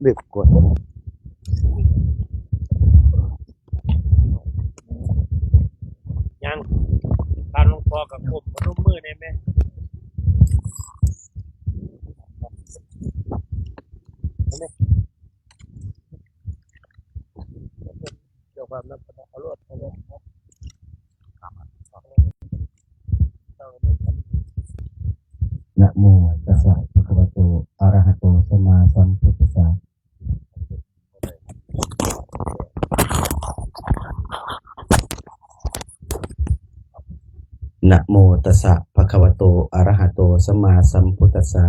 ເລືອກກວດ ຍ່າງຜ່ານຫຼວງພໍ່ກໍກົ້ມພະນົມມືແດ່ແມ່. ນະໂມຕັດສະ ພະຄະວະໂຕ ອະຣະຫະໂຕ ສຳມາສຳພຸດທັດສະ. ນະໂມຕັດສະ ພະຄະວະໂຕ ອະຣະຫະໂຕ ສຳມາສຳພຸດທັດສະ.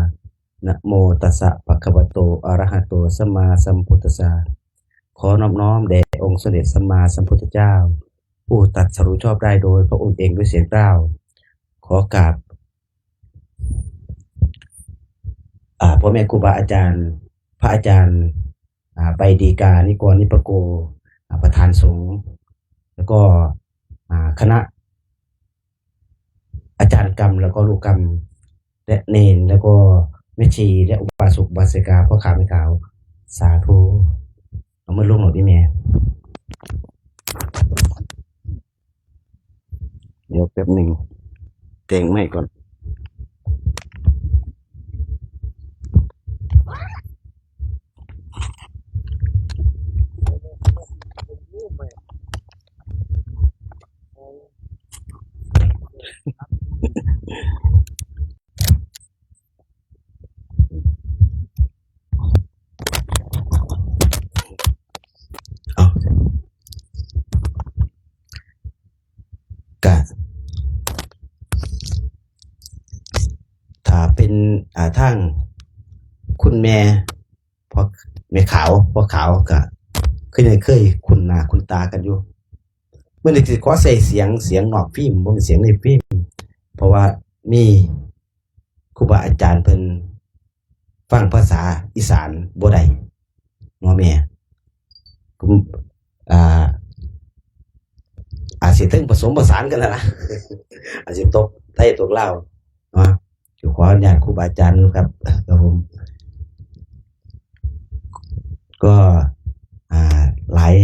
ນະໂມຕັດສະ ພະຄະວະໂຕ ອະຣະຫະໂຕ ສຳມາສຳພຸດທັດສະ. ຂໍນອບນ້ອມແດ່ອົງສົມເດັດສຳມາສຳພຸດທະເຈົ້າ ຜູ້ຕລັດສະຮູ້ຊອບໄດ້ໂດຍພະອົງເອງດ້ວຍສຽງກ້າວ. ຂໍກາບ ອາ ພໍ່ແມ່ຄູບາອາຈານ ພະອາຈານ ອາ ໃບດີກາ ນິກອນ ນິປະໂກ ອາ ປະທານສົງ ແລ້ວກໍ ອາ ຄະນະ ອາຈານກຳ ແລ້ວກໍລູກກຳ ແລະ ເນນ ແລ້ວກໍແມ່ຊີ ແລະ ອຸບາສົກ ອຸບາສິກາ ພໍ່ຂາວແມ່ຂາວ ສາທຸ. ເອົາມືລົງໂລດອີ່ແມ່. ດຽວແປັບໜຶ່ງ ແຕ່ງໄມກ່ອນ. ເອົາ ກະ ຖ້າເປັນ ອາ ທາງຄຸນແມ່ ພໍ່ ແມ່ຂາວ ພໍ່ຂາວ ກະຄືຍັງເຄີຍຄຸ້ນໜ້າຄຸ້ນຕາກັນຢູ່. ມື້ນີ້ຊິຂໍໃສ່ສຽງ ສຽງນອກຟີມ ບໍ່ແມ່ນສຽງໃນຟີມ ເພາະວ່າມີຄູບາອາຈານເພິ່ນຟັງພາສາອີສານບໍ່ໄດ້ເນາະແມ່. ອາ ອາດຊິເຖິງປະສົມປະສານກັນຫັ້ນລະ ອາດຊິຕົກໄທຕົກລາວເນາະ. ຂໍອະນຸຍາດຄູບາອາຈານນຳຄັບ ຄັບຜົມ. ກໍ ອາ ຫຼາຍ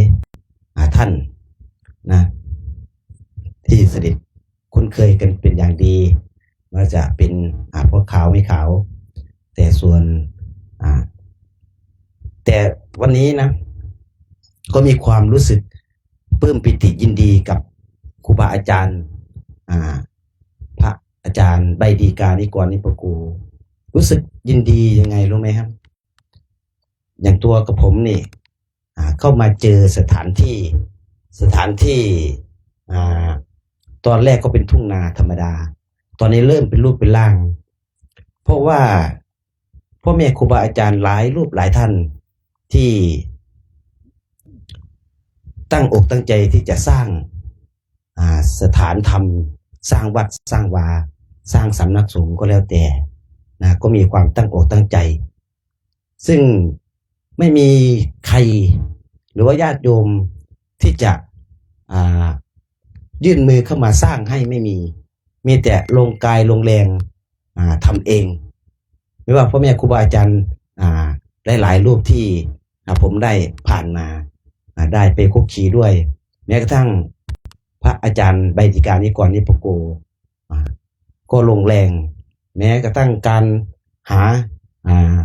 ອາ ທ່ານນະ ທີ່ສະໜິດຄຸ້ນເຄີຍກັນເປັນຢ່າງດີ ວ່າຈະເປັນ ອາ ພໍ່ຂາວແມ່ຂາວ ແຕ່ສ່ວນ ອາ ແຕ່ວັນນີ້ນະ ກໍມີຄວາມຮູ້ສຶກປຶ້ມປີຕິຍິນດີກັບຄູບາອາຈານ ອາ ພະອາຈານໃບດີກາ ນິກອນ ນິປະໂກ. ຮູ້ສຶກຍິນດີຍັງໄງຮູ້ໄໝຄັບ? ຢ່າງຕົວກັບຜົມນີ້ ອາ ເຂົ້າມາເຈີສະຖານທີ່ ສະຖານທີ່ ອາ ຕອນແລກກໍເປັນທົ່ງນາທຳມະດາ ຕອນນີ້ເລີ່ມເປັນຮູບເປັນຮ່າງ ເພາະວ່າພໍ່ແມ່ຄູບາອາຈານຫຼາຍຮູບຫຼາຍທ່ານ ທີ່ຕັ້ງອົກຕັ້ງໃຈທີ່ຈະສ້າງ ອາ ສະຖານທຳ ສ້າງວັດ ສ້າງວາ ສ້າງສຳນັກສົງກໍແລ້ວແຕ່ນະ ກໍມີຄວາມຕັ້ງອົກຕັ້ງໃຈ ຊຶ່ງໄມ່ມີໃຄ ຫຼືວ່າຍາດໂຍມທີ່ຈະ ອາ ຍື່ນມືເຂົ້າມາສ້າງໃຫ້ ໄມ່ມີ ມີແຕ່ລົງກາຍລົງແຮງ ອາ ທຳເອງ. ແມ່ນວ່າພໍ່ແມ່ຄູບາອາຈານ ອາ ຫຼາຍໆຮູບທີ່ ອາ ຜົມໄດ້ຜ່ານມາ ອາ ໄດ້ໄປຄຸກຄີດ້ວຍ ແມ້ກະທັ້ງພະອາຈານໃບດີກາ ນິກອນ ນິປະໂກ ອາ ກໍລົງແຮງ ແມ້ກະທັ້ງການຫາ ອາ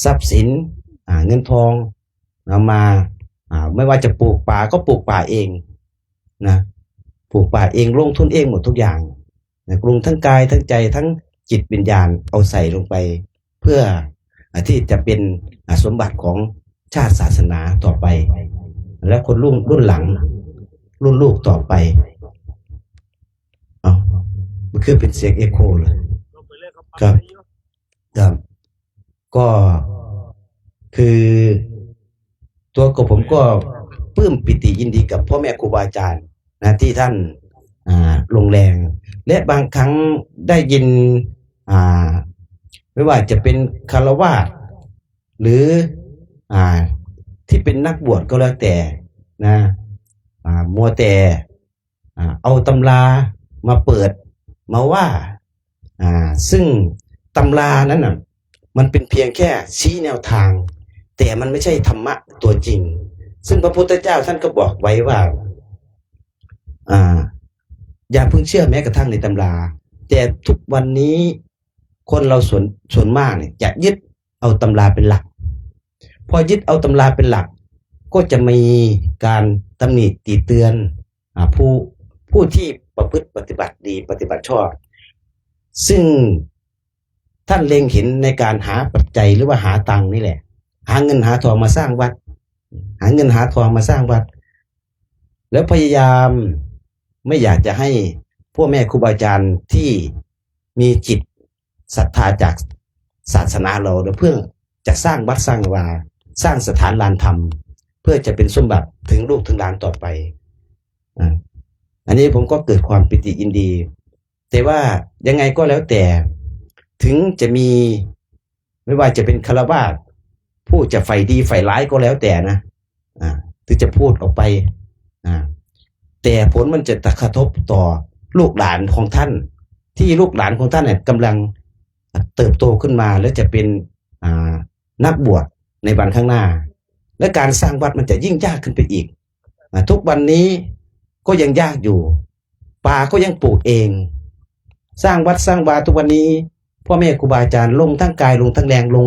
ຊັບສິນ ອາ ເງິນທອງນຳມາ ອາ ບໍ່ວ່າຈະປູກປາກໍປູກປາເອງນະ ປູກປາເອງ ລົງທຶນເອງໝົດທຸກຢ່າງນະ ລົງທັງກາຍ ທັງໃຈ ທັງຈິດວິນຍານ ເອົາໃສ່ລົງໄປ ເພື່ອ ອາ ທີ່ຈະເປັນ ອາ ສົມບັດຂອງຊາດສາສະໜາຕໍ່ໄປ ແລະ ຄົນລຸ້ນ ລຸ້ນຫຼັງ ລຸ້ນລູກຕໍ່ໄປ. ເອົ້າ ມັນຄືເປັນສຽງເອໂຄເລີຍ. ຄັບ ຄັບ ກໍຄື ຕົວຂອງຜົມກໍປຶ້ມປີຕິຍິນດີກັບພໍ່ແມ່ຄູບາອາຈານນະ ທີ່ທ່ານ ອາ ລົງແຮງ ແລະ ບາງຄັ້ງໄດ້ຍິນ ອາ ບໍ່ວ່າຈະເປັນຄາລະວາດ ຫຼື ອາ ທີ່ເປັນນັກບວດກໍແລ້ວແຕ່ນະ ອາ ມົວແຕ່ ອາ ເອົາຕຳລາມາເປີດມາວ່າ ອາ ຊຶ່ງຕຳລານັ້ນນະ มันเป็นเพียงแค่ชี้แนวทาง แต่มันไม่ใช่ธรรมะตัวจริง ซึ่งพระพุทธเจ้าท่านก็บอกไว้ว่า อ่า อย่าเพิ่งเชื่อแม้กระทั่งในตำรา แต่ทุกวันนี้คนเราส่วน ส่วนมากเนี่ยจะยึดเอาตำราเป็นหลัก พอยึดเอาตำราเป็นหลัก ก็จะมีการตำหนิติเตือน อ่า ผู้ ผู้ที่ประพฤติปฏิบัติดี ปฏิบัติชอบ ซึ่งท่านเล็งเห็นในการหาปัจจัยหรือว่าหาตังค์นี่แหละ หาเงินหาทองมาสร้างวัด หาเงินหาทองมาสร้างวัด แล้วพยายามไม่อยากจะให้พ่อแม่ครูบาอาจารย์ที่มีจิตศรัทธาจากศาสนาเรา เพื่อจะสร้างวัดสร้างวา สร้างสถานลานธรรม เพื่อจะเป็นสมบัติถึงลูกถึงหลานต่อไป อ่า อันนี้ผมก็เกิดความปิติยินดี แต่ว่ายังไงก็แล้วแต่ ถึงจะมี ไม่ว่าจะเป็นฆราวาส ผู้จะฝ่ายดีฝ่ายร้ายก็แล้วแต่นะ อ่า ถึงจะพูดออกไป อ่า แต่ผลมันจะกระทบต่อลูกหลานของท่าน ที่ลูกหลานของท่านเนี่ยกำลังเติบโตขึ้นมา และจะเป็น อ่า นักบวชในวันข้างหน้า และการสร้างวัดมันจะยิ่งยากขึ้นไปอีก อ่า ทุกวันนี้ก็ยังยากอยู่ ป่าก็ยังปลูกเอง สร้างวัดสร้างวาทุกวันนี้ พ่อแม่ครูบาอาจารย์ลงทั้งกาย ลงทั้งแรง ลง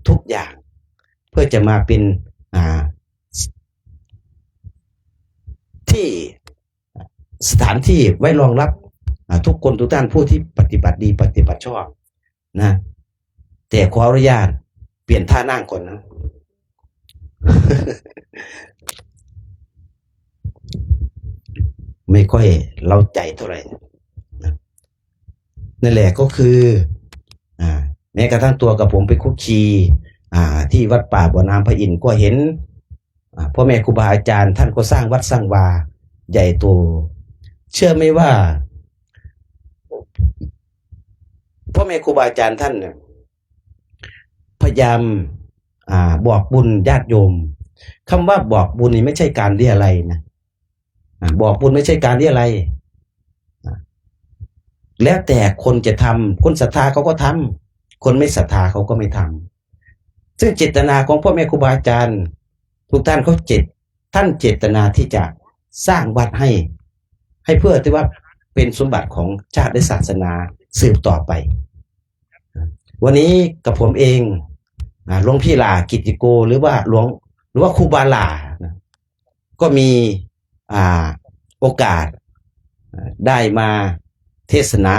ทุกอย่าง เพื่อจะมาเป็น อ่า ที่ สถานที่ไว้รองรับ อ่า ทุกคนทุกท่านผู้ที่ปฏิบัติดีปฏิบัติชอบนะ แต่ขออนุญาตเปลี่ยนท่านั่งก่อนนะ ไม่ค่อยเร้าใจเท่าไหร่นะ นั่นแหละก็คือ อ่า แม้กระทั่งตัวกับผมไปคุกคี อ่า ที่วัดป่าบ่อน้ำพระอินทร์ก็เห็น อ่า พ่อแม่ครูบาอาจารย์ท่านก็สร้างวัดสร้างวาใหญ่โต เชื่อไหมว่า พ่อแม่ครูบาอาจารย์ท่านเนี่ย พยายาม อ่า บอกบุญญาติโยม คำว่าบอกบุญนี่ไม่ใช่การเรียะไรนะ อ่า บอกบุญไม่ใช่การเรียะไร อ่า แล้วแต่คนจะทำ คนศรัทธาเขาก็ทำ คนไม่ศรัทธาเขาก็ไม่ทำ ซึ่งเจตนาของพ่อแม่ครูบาอาจารย์ทุกท่านเขาเจต ท่านเจตนาที่จะสร้างวัดให้ ให้เพื่อที่ว่าเป็นสมบัติของชาติและศาสนาสืบต่อไป วันนี้กับผมเอง อ่า หลวงพี่หล่ากิตติโก หรือว่าหลวง หรือว่าครูบาหล่านะ ก็มี อ่า โอกาส อ่า ได้มาเทศนา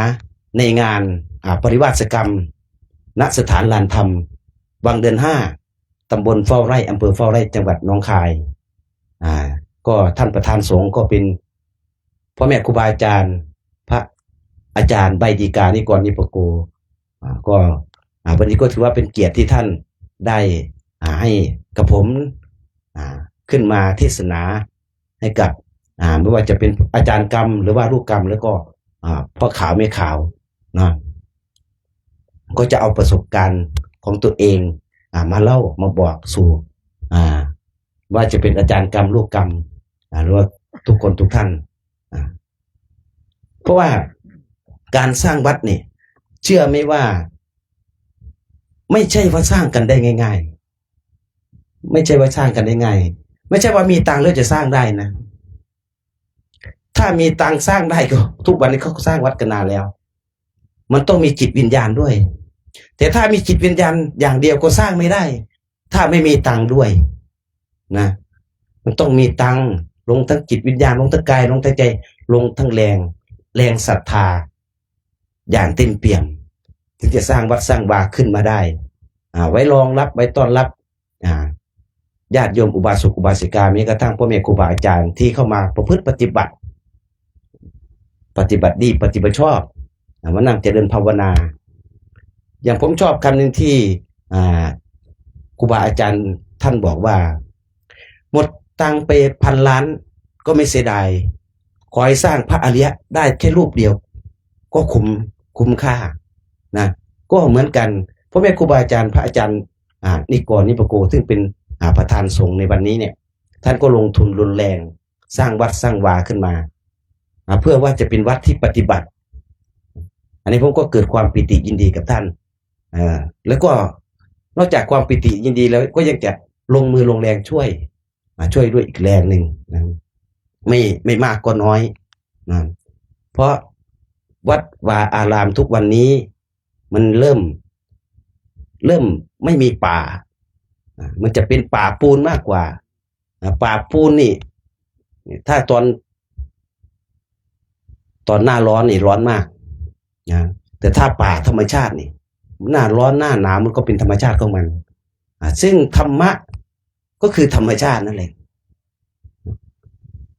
ในงาน อ่า ปริวาสกรรม ณ สถานลานธรรม วังเดือนห้า ตำบลเฝ้าไร่ อำเภอเฝ้าไร่ จังหวัดหนองคาย อ่า ก็ท่านประธานสงฆ์ก็เป็นพ่อแม่ครูบาอาจารย์ พระอาจารย์ใบดีกา นิกร นิปโก อ่า ก็ อ่า วันนี้ก็ถือว่าเป็นเกียรติที่ท่านได้ อ่า ให้กับผม อ่า ขึ้นมาเทศนาให้กับ อ่า ไม่ว่าจะเป็นอาจารย์กำ หรือว่าลูกกำ แล้วก็ อ่า พ่อขาวแม่ขาวเนาะ ก็จะเอาประสบการณ์ของตัวเอง อ่า มาเล่ามาบอกสู่ อ่า ว่าจะเป็นอาจารย์กำ ลูกกำ อ่า หรือว่าทุกคนทุกท่าน อ่า เพราะว่าการสร้างวัดเนี่ย เชื่อไหมว่า ไม่ใช่ว่าสร้างกันได้ง่ายๆ ไม่ใช่ว่าสร้างกันได้ง่าย ไม่ใช่ว่ามีตังค์แล้วจะสร้างได้นะ ถ้ามีตังค์สร้างได้ก็ ทุกวันนี้เขาสร้างวัดกันนานแล้ว มันต้องมีจิตวิญญาณด้วย แต่ถ้ามีจิตวิญญาณอย่างเดียวก็สร้างไม่ได้ ถ้าไม่มีตังค์ด้วยนะ มันต้องมีตังค์ ลงทั้งจิตวิญญาณ ลงทั้งกาย ลงทั้งใจ ลงทั้งแรง แรงศรัทธา อย่างเต็มเปี่ยม ถึงจะสร้างวัดสร้างวาขึ้นมาได้ อ่า ไว้รองรับ ไว้ต้อนรับ อ่า ญาติโยมอุบาสกอุบาสิกา แม้กระทั่งพ่อแม่ครูบาอาจารย์ที่เข้ามาประพฤติปฏิบัติ ปฏิบัติดี ปฏิบัติชอบ อ่า มานั่งเจริญภาวนา อย่างผมชอบคำหนึ่งที่ อ่า ครูบาอาจารย์ท่านบอกว่า หมดตังค์ไปพันล้านก็ไม่เสียดาย ขอให้สร้างพระอริยะได้แค่รูปเดียว ก็คุ้ม คุ้มค่านะ ก็เหมือนกัน พ่อแม่ครูบาอาจารย์ พระอาจารย์ อ่า นิกร นิปโก ซึ่งเป็น อ่า ประธานสงฆ์ในวันนี้เนี่ย ท่านก็ลงทุนลงแรงสร้างวัดสร้างวาขึ้นมา อ่า เพื่อว่าจะเป็นวัดที่ปฏิบัติ อันนี้ผมก็เกิดความปีติยินดีกับท่าน เอ่อ แล้วก็ ນອກຈາກຄວາມປີຕິຍິນດີແລ້ວ ກໍຍັງຈະລົງມືລົງແຮງຊ່ວຍ ມາຊ່ວຍດ້ວຍອີກແຮງໜຶ່ງນະ ໄມ່ ໄມ່ມາກກໍນ້ອຍນະ ເພາະວັດວາອາຣາມທຸກວັນນີ້ ມັນເລີ່ມ ເລີ່ມໄມ່ມີປ່າ ອາ ມັນຈະເປັນປ່າປູນມາກກວ່າ ອາ ປ່າປູນນີ້ ຖ້າຕອນ ຕອນໜ້າຮ້ອນນີ້ຮ້ອນມາກນະ ແຕ່ຖ້າປ່າທຳມະຊາດນີ້ ໜ້າຮ້ອນໜ້າໜາວມັນກໍເປັນທຳມະຊາດຂອງມັນ ອາ ຊຶ່ງທຳມະ ກໍຄືທຳມະຊາດນັ້ນແຫຼະ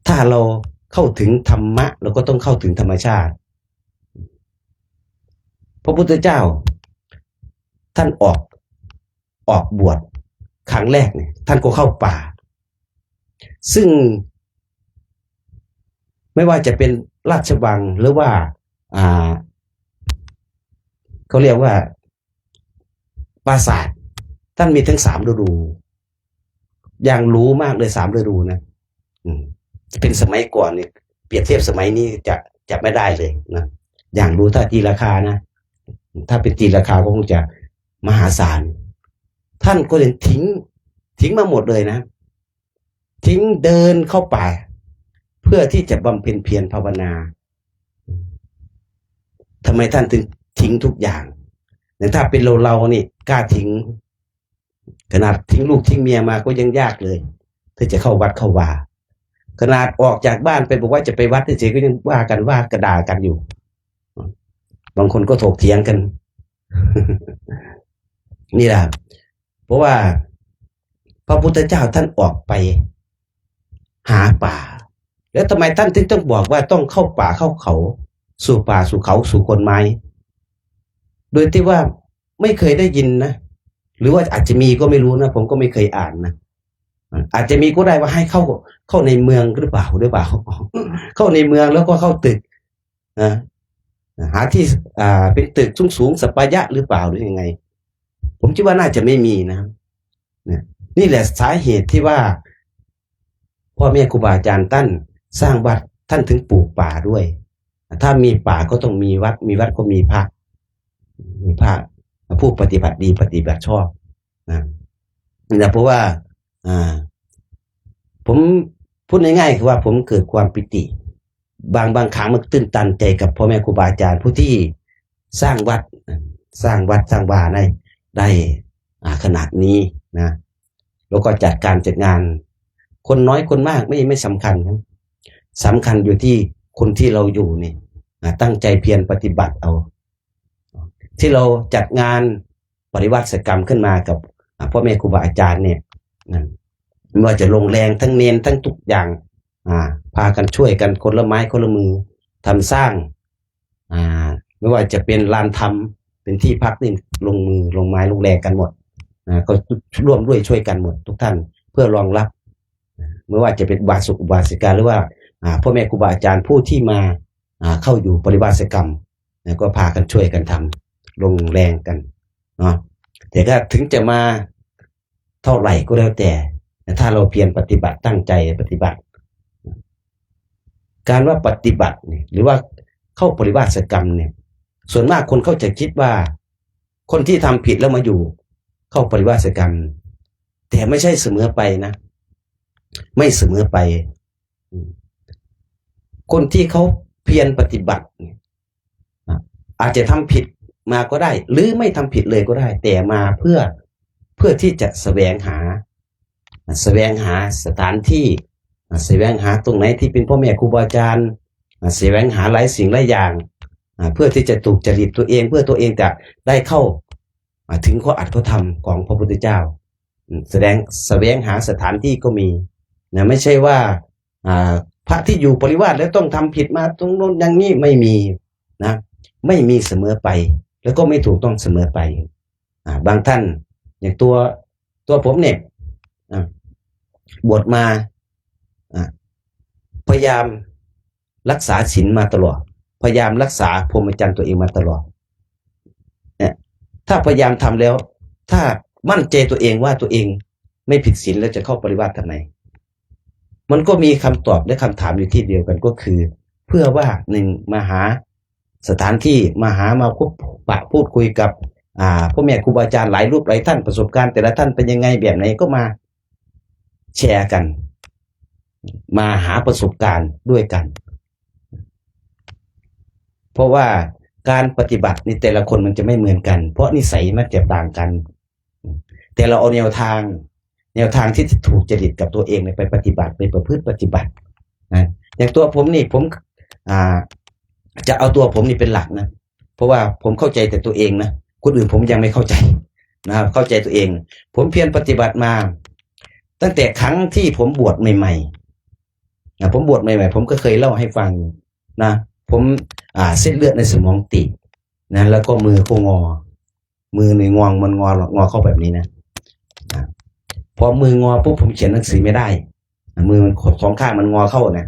ຖ້າເຮົາເຂົ້າເຖິງທຳມະ ເຮົາກໍຕ້ອງເຂົ້າເຖິງທຳມະຊາດ ພະພຸດທະເຈົ້າ ທ່ານອອກ ອອກບວດຄັ້ງແລກນີ້ ທ່ານກໍເຂົ້າປ່າ ຊຶ່ງ ໄມ່ວ່າຈະເປັນລາຊະວັງ ຫຼືວ່າ ອ່າ ເຂົາຮຽກວ່າ ປາສາດ ທ່ານມີທັງສາມລະດູ ຢ່າງຫຼູມາກເລີຍ ສາມລະດູນະ ອືມ ເປັນສະໄໝກ່ອນນີ້ ປຽບທຽບສະໄໝນີ້ຈະ ຈະໄມ່ໄດ້ເລີຍນະ ຢ່າງຫຼູ ຖ້າຕີລາຄານະ ຖ້າເປັນຕີລາຄາກໍຄົງຈະມະຫາສານ ທ່ານກໍຍັງຖິ້ມ ຖິ້ມມາໝົດເລີຍນະ ຖິ້ມເດີນເຂົ້າໄປ ເພື່ອທີ່ຈະບຳເພັນພຽນພາວະນາ ທຳໄມທ່ານເຖິງຖິ້ມທຸກຢ່າງ ແຕ່ຖ້າເປັນເຮົາໆນີ້ກ້າຖິ້ມ ຂະໜາດຖິ້ມລູກຖິ້ມເມຍມາກໍຍັງຍາກເລີຍ ທີ່ຈະເຂົ້າວັດເຂົ້າວາ ຂະໜາດອອກຈາກບ້ານໄປ ບອກວ່າຈະໄປວັດ ຈັ່ງຊີ້ກໍຍັງວ່າກັນ ວ່າກະດ່າກັນຢູ່ ບາງຄົນກໍຖົກຖຽງກັນ ນີ້ລະ ເພາະວ່າພະພຸດທະເຈົ້າທ່ານອອກໄປຫາປ່າ ແລ້ວທຳໄມທ່ານເຖິງຕ້ອງບອກວ່າຕ້ອງເຂົ້າປ່າເຂົ້າເຂົາ ສູ່ປ່າສູ່ເຂົາສູ່ໂຄນໄມ້ ໂດຍທີ່ວ່າ ໄມ່ເຄີຍໄດ້ຍິນນະ ຫຼືວ່າອາດຈະມີກໍໄມ່ຮູ້ນະ ຜົມກໍໄມ່ເຄີຍອ່ານນະ ອາ ອາດຈະມີກໍໄດ້ວ່າໃຫ້ເຂົ້າ ເຂົ້າໃນເມືອງຫຼືເປົ່າ ຫຼືເປົ່າ ເຂົ້າໃນເມືອງແລ້ວກໍເຂົ້າຕຶກ ນະ ຫາທີ່ ອ່າ ເປັນຕຶກສູງໆ ສະປາຍະຫຼືເປົ່າ ຫຼືຍັງໄງ ຜົມຄິດວ່າໜ້າຈະໄມ່ມີນະ ນະ ນີ້ແຫຼະສາເຫດທີ່ວ່າ ພໍ່ແມ່ຄູບາອາຈານທ່ານສ້າງວັດ ທ່ານເຖິງປູກປ່າດ້ວຍ ຖ້າມີປ່າກໍຕ້ອງມີວັດ ມີວັດກໍມີພະ ມີພະ ຜູ້ປະຕິບັດດີ ປະຕິບັດຊອບນະ ນີ້ລະ ເພາະວ່າ ອ່າ ຜົມ ພູດງ່າຍໆ ຄືວ່າຜົມເກີດຄວາມປີຕິ ບາງ ບາງຄັ້ງມັນຕື່ນຕັນໃຈກັບພໍ່ແມ່ຄູບາອາຈານຜູ້ທີ່ສ້າງວັດ ສ້າງວັດສ້າງວາໄດ້ ໄດ້ ອ່າ ຂະໜາດນີ້ນະ ແລ້ວກໍຈັດການຈັດງານ ຄົນນ້ອຍຄົນມາກໄມ່ ໄມ່ສຳຄັນນະ ສຳຄັນຢູ່ທີ່ຄົນທີ່ເຮົາຢູ່ນີ້ ອ່າ ຕັ້ງໃຈພຽນປະຕິບັດເອົາ ທີ່ເຮົາຈັດງານປະລິວາສະກຳຂຶ້ນມາກັບ ອ່າ ພໍ່ແມ່ຄູບາອາຈານນີ້ນະ ບໍ່ວ່າຈະລົງແຮງທັງເນນ ທັງທຸກຢ່າງ ອ່າ ພາກັນຊ່ວຍກັນຄົນລະໄມ້ຄົນລະມື ທຳສ້າງ ອ່າ ບໍ່ວ່າຈະເປັນລານທຳ ເປັນທີ່ພັກນີ້ ລົງມືລົງໄມ້ລົງແຮງກັນໝົດ ອ່າ ກໍຮ່ວມດ້ວຍຊ່ວຍກັນໝົດທຸກທ່ານ ເພື່ອຮອງຮັບ ບໍ່ວ່າຈະເປັນອຸບາສົກອຸບາສິກາ ຫຼືວ່າ ອ່າ ພໍ່ແມ່ຄູບາອາຈານຜູ້ທີ່ມາ ອ່າ ເຂົ້າຢູ່ປະລິວາສະກຳ ແລ້ວກໍພາກັນຊ່ວຍກັນທຳ ລົງແຮງກັນເນາະ ແຕ່ກໍເຖິງຈະມາເທົ່າໃດກໍແລ້ວແຕ່ ແຕ່ຖ້າເຮົາພຽນປະຕິບັດ ຕັ້ງໃຈປະຕິບັດ ການວ່າປະຕິບັດນີ້ ຫຼືວ່າເຂົ້າປະລິວາສະກຳນີ້ ສ່ວນມາກຄົນເຂົາຈະຄິດວ່າ ຄົນທີ່ທຳຜິດແລ້ວມາຢູ່ເຂົ້າປະລິວາສະກຳ ແຕ່ໄມ່ໃຊ່ສະເໝີໄປນະ ໄມ່ສະເໝີໄປ ອືມ ຄົນທີ່ເຂົາພຽນປະຕິບັດນີ້ ອາ ອາດຈະທຳຜິດມາກໍໄດ້ ຫຼື ໄມ່ທຳຜິດເລີຍກໍໄດ້ ແຕ່ມາເພື່ອ ເພື່ອທີ່ຈະສະແຫວງຫາ ສະແຫວງຫາສະຖານທີ່ ສະແຫວງຫາຕົງໃດທີ່ເປັນພໍ່ແມ່ຄູບາອາຈານ ສະແຫວງຫາຫຼາຍສິ່ງຫຼາຍຢ່າງ ເພື່ອທີ່ຈະຖືກຈະລິດຕົວເອງ ເພື່ອຕົວເອງຈະໄດ້ເຂົ້າ ອ່າ ເຖິງຂໍ້ອັດຂໍ້ທຳຂອງພະພຸດທະເຈົ້າ ສະແດງ ສະແຫວງຫາສະຖານທີ່ກໍມີນະ ໄມ່ໃຊ່ວ່າ ອ່າ ພະທີ່ຢູ່ປະລິວາດແລ້ວຕ້ອງທຳຜິດມາຕົງໂນ້ນຢ່າງນີ້ ໄມ່ມີນະ ໄມ່ມີສະເໝີໄປ ແລ້ວກໍໄມ່ຖືກຕ້ອງສະເໝີໄປ ອ່າ ບາງທ່ານ ຢ່າງຕົວ ຕົວຜົມນີ້ ອ່າ ບວດມາ ອ່າ ພະຍາຍາມ ລັກສາສິນມາຕະຫຼອດ ພະຍາຍາມລັກສາພົມມະຈັນຕົວເອງມາຕະຫຼອດ ເນຍ ຖ້າພະຍາຍາມທຳແລ້ວ ຖ້າໝັ້ນໃຈຕົວເອງວ່າຕົວເອງໄມ່ຜິດສິນ ແລ້ວຈະເຂົ້າປະລິວາດທຳໄມ? ມັນກໍມີຄຳຕອບ ແລະ ຄຳຖາມຢູ່ທີ່ດຽວກັນ ກໍຄື ເພື່ອວ່າ ໜຶ່ງ ມາຫາສະຖານທີ່ ມາຫາ ມາພົບປະ ພູດຄຸຍກັບ ອ່າ ພໍ່ແມ່ຄູບາອາຈານຫຼາຍຮູບຫຼາຍທ່ານ ປະສົບການແຕ່ລະທ່ານເປັນຍັງໄງ ແບບໃດ ກໍມາແຊກັນ ມາຫາປະສົບການດ້ວຍກັນ ເພາະວ່າການປະຕິບັດນີ້ແຕ່ລະຄົນມັນຈະໄມ່ເໝືອນກັນ ເພາະນິໄສມັນຈະຕ່າງກັນ ແຕ່ເຮົາເອົາແນວທາງ ແນວທາງທີ່ຈະຖືກຈະລິດກັບຕົວເອງໄປປະຕິບັດ ໄປປະພຶດປະຕິບັດນະ. ຢ່າງຕົວຜົມນີ້ ຜົມ ອ່າ ຈະເອົາຕົວຜົມນີ້ເປັນຫຼັກນະ ເພາະວ່າຜົມເຂົ້າໃຈແຕ່ຕົວເອງນະ ຄົນອື່ນຜົມຍັງໄມ່ເຂົ້າໃຈນະ ເຂົ້າໃຈຕົວເອງ. ຜົມພຽນປະຕິບັດມາຕັ້ງແຕ່ຄັ້ງທີ່ຜົມບວດໃໝ່ໆນະ ຜົມບວດໃໝ່ໆ ຜົມກໍເຄີຍເລົ່າໃຫ້ຟັງນະ ຜົມ ອ່າ ເສັ້ນເລືອດໃນສະໝອງຕີບນະ ແລ້ວກໍມືກໍງໍ ມືນີ້ງໍ ມັນງໍ ງໍເຂົ້າແບບນີ້ນະ ອາ ພໍມືງໍປຸບ ຜົມຂຽນໜັງສືໄມ່ໄດ້ ອາ ມືມັນ ສອງຂ້າງມັນງໍເຂົ້ານະ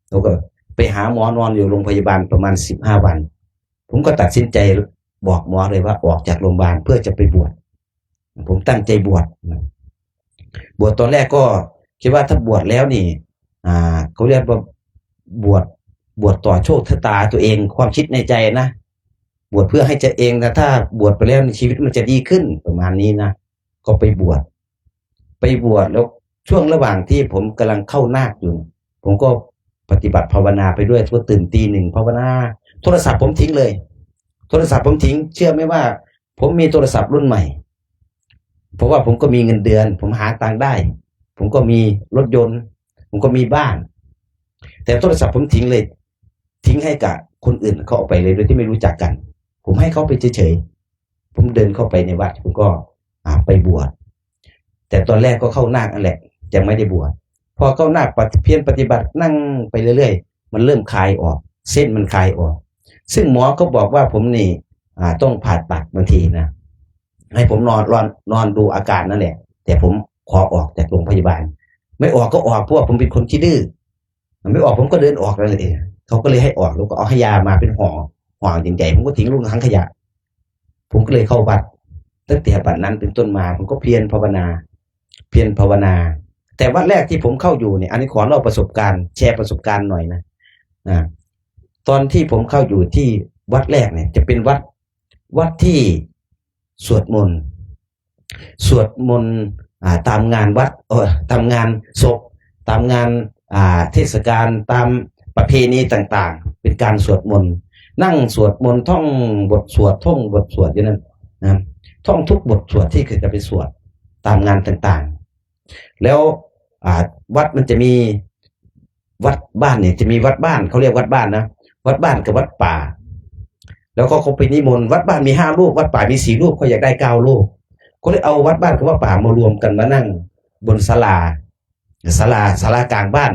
ແລ້ວກໍໄປຫາໝໍ ນອນຢູ່ໂຮງພະຍາບານປະມານສິບຫ້າວັນ ຜົມກໍຕັດສິນໃຈບອກໝໍເລີຍວ່າ ອອກຈາກໂຮງບານເພື່ອຈະໄປບວດ. ຜົມຕັ້ງໃຈບວດນະ ບວດຕອນແລກກໍຄິດວ່າຖ້າບວດແລ້ວນີ້ ອ່າ ເຂົາຮຽກວ່າບວດ ບວດຕໍ່ໂຊກຊະຕາຕົວເອງ ຄວາມຄິດໃນໃຈນະ ບວດເພື່ອໃຫ້ຕົວເອງນະ ຖ້າບວດໄປແລ້ວນີ້ຊີວິດມັນຈະດີຂຶ້ນ ປະມານນີ້ນະ ກໍໄປບວດ ໄປບວດ ແລ້ວຊ່ວງລະຫວ່າງທີ່ຜົມກຳລັງເຂົ້ານາກຢູ່ ຜົມກໍປະຕິບັດພາວະນາໄປດ້ວຍ ກໍຕື່ນຕີໜຶ່ງພາວະນາ ໂທລະສັບຜົມຖິ້ມເລີຍ ໂທລະສັບຜົມຖິ້ມ ເຊື່ອໄໝວ່າຜົມມີໂທລະສັບລຸ້ນໃໝ່ ເພາະວ່າຜົມກໍມີເງິນເດືອນ ຜົມຫາຕັງໄດ້ ຜົມກໍມີລົດຍົນ ຜົມກໍມີບ້ານ ແຕ່ໂທລະສັບຜົມຖິ້ມເລີຍ ຖິ້ມໃຫ້ກັບຄົນອື່ນເຂົາເອົາໄປເລີຍ ໂດຍທີ່ໄມ່ຮູ້ຈັກກັນ ຜົມໃຫ້ເຂົາໄປເສີຍໆ ຜົມເດີນເຂົ້າໄປໃນວັດ ຜົມກໍ ອາ ໄປບວດ ແຕ່ຕອນແລກກໍເຂົ້ານາກນັ້ນແຫຼະ ຍັງໄມ່ໄດ້ບວດ ພໍເຂົ້ານາກ ປະ ພຽນປະຕິບັດ ນັ່ງໄປເລື້ອຍໆ ມັນເລີ່ມຄາຍອອກ ເສັ້ນມັນຄາຍອອກ ຊຶ່ງໝໍກໍບອກວ່າຜົມນີ້ ອາ ຕ້ອງຜ່າຕັດບາງທີນະ ໃຫ້ຜົມນອນ ນອນ ນອນດູອາການນັ້ນແຫຼະ ແຕ່ຜົມຂໍອອກຈາກໂຮງພະຍາບານ ໄມ່ອອກກໍອອກ ເພາະວ່າຜົມເປັນຄົນຂີ້ດື້ ມັນໄມ່ອອກ ຜົມກໍເດີນອອກນັ້ນເອງ ເຂົາກໍເລີຍໃຫ້ອອກ ແລ້ວກໍເອົາໃຫ້ຢາມາເປັນຫໍ່ ຫໍ່ໃຫຍ່ໆ ຜົມກໍຖິ້ມລົງຖັງຂະຫຍະ ຜົມກໍເລີຍເຂົ້າວັດ ຕັ້ງແຕ່ບັດນັ້ນເປັນຕົ້ນມາ ຜົມກໍພຽນພາວະນາ ພຽນພາວະນາ ແຕ່ວັດແລກທີ່ຜົມເຂົ້າຢູ່ນີ້ ອັນນີ້ຂໍເລົ່າປະສົບການ ແຊປະສົບການໜ້ອຍນະ ອາ ຕອນທີ່ຜົມເຂົ້າຢູ່ທີ່ວັດແລກນີ້ ຈະເປັນວັດ ວັດທີ່ສວດມົນ ສວດມົນ ອ່າ ຕາມງານວັດ ເອີ ຕາມງານສົບ ຕາມງານ ອ່າ ເທດສະການ ຕາມປະເພນີຕ່າງໆ ເປັນການສວດມົນ ນັ່ງສວດມົນ ທ່ອງບົດສວດ ທ່ອງບົດສວດຢູ່ນັ້ນນະ ທ່ອງທຸກບົດສວດທີ່ເຂົາຈະໄປສວດຕາມງານຕ່າງໆ ແລ້ວ ອ່າ ວັດມັນຈະມີ ວັດບ້ານນີ້ຈະມີວັດບ້ານ ເຂົາຮຽກວັດບ້ານນະ ວັດບ້ານກັບວັດປ່າ ແລ້ວເຂົາກໍໄປນິມົນ ວັດບ້ານມີຫ້າຮູບ ວັດປ່າມີສີ່ຮູບ ເຂົາຢາກໄດ້ເກົ້າຮູບ ກໍເລີຍເອົາວັດບ້ານກັບວັດປ່າມາລວມກັນມານັ່ງບົນສາລາ ສາລາ ສາລາກາງບ້ານ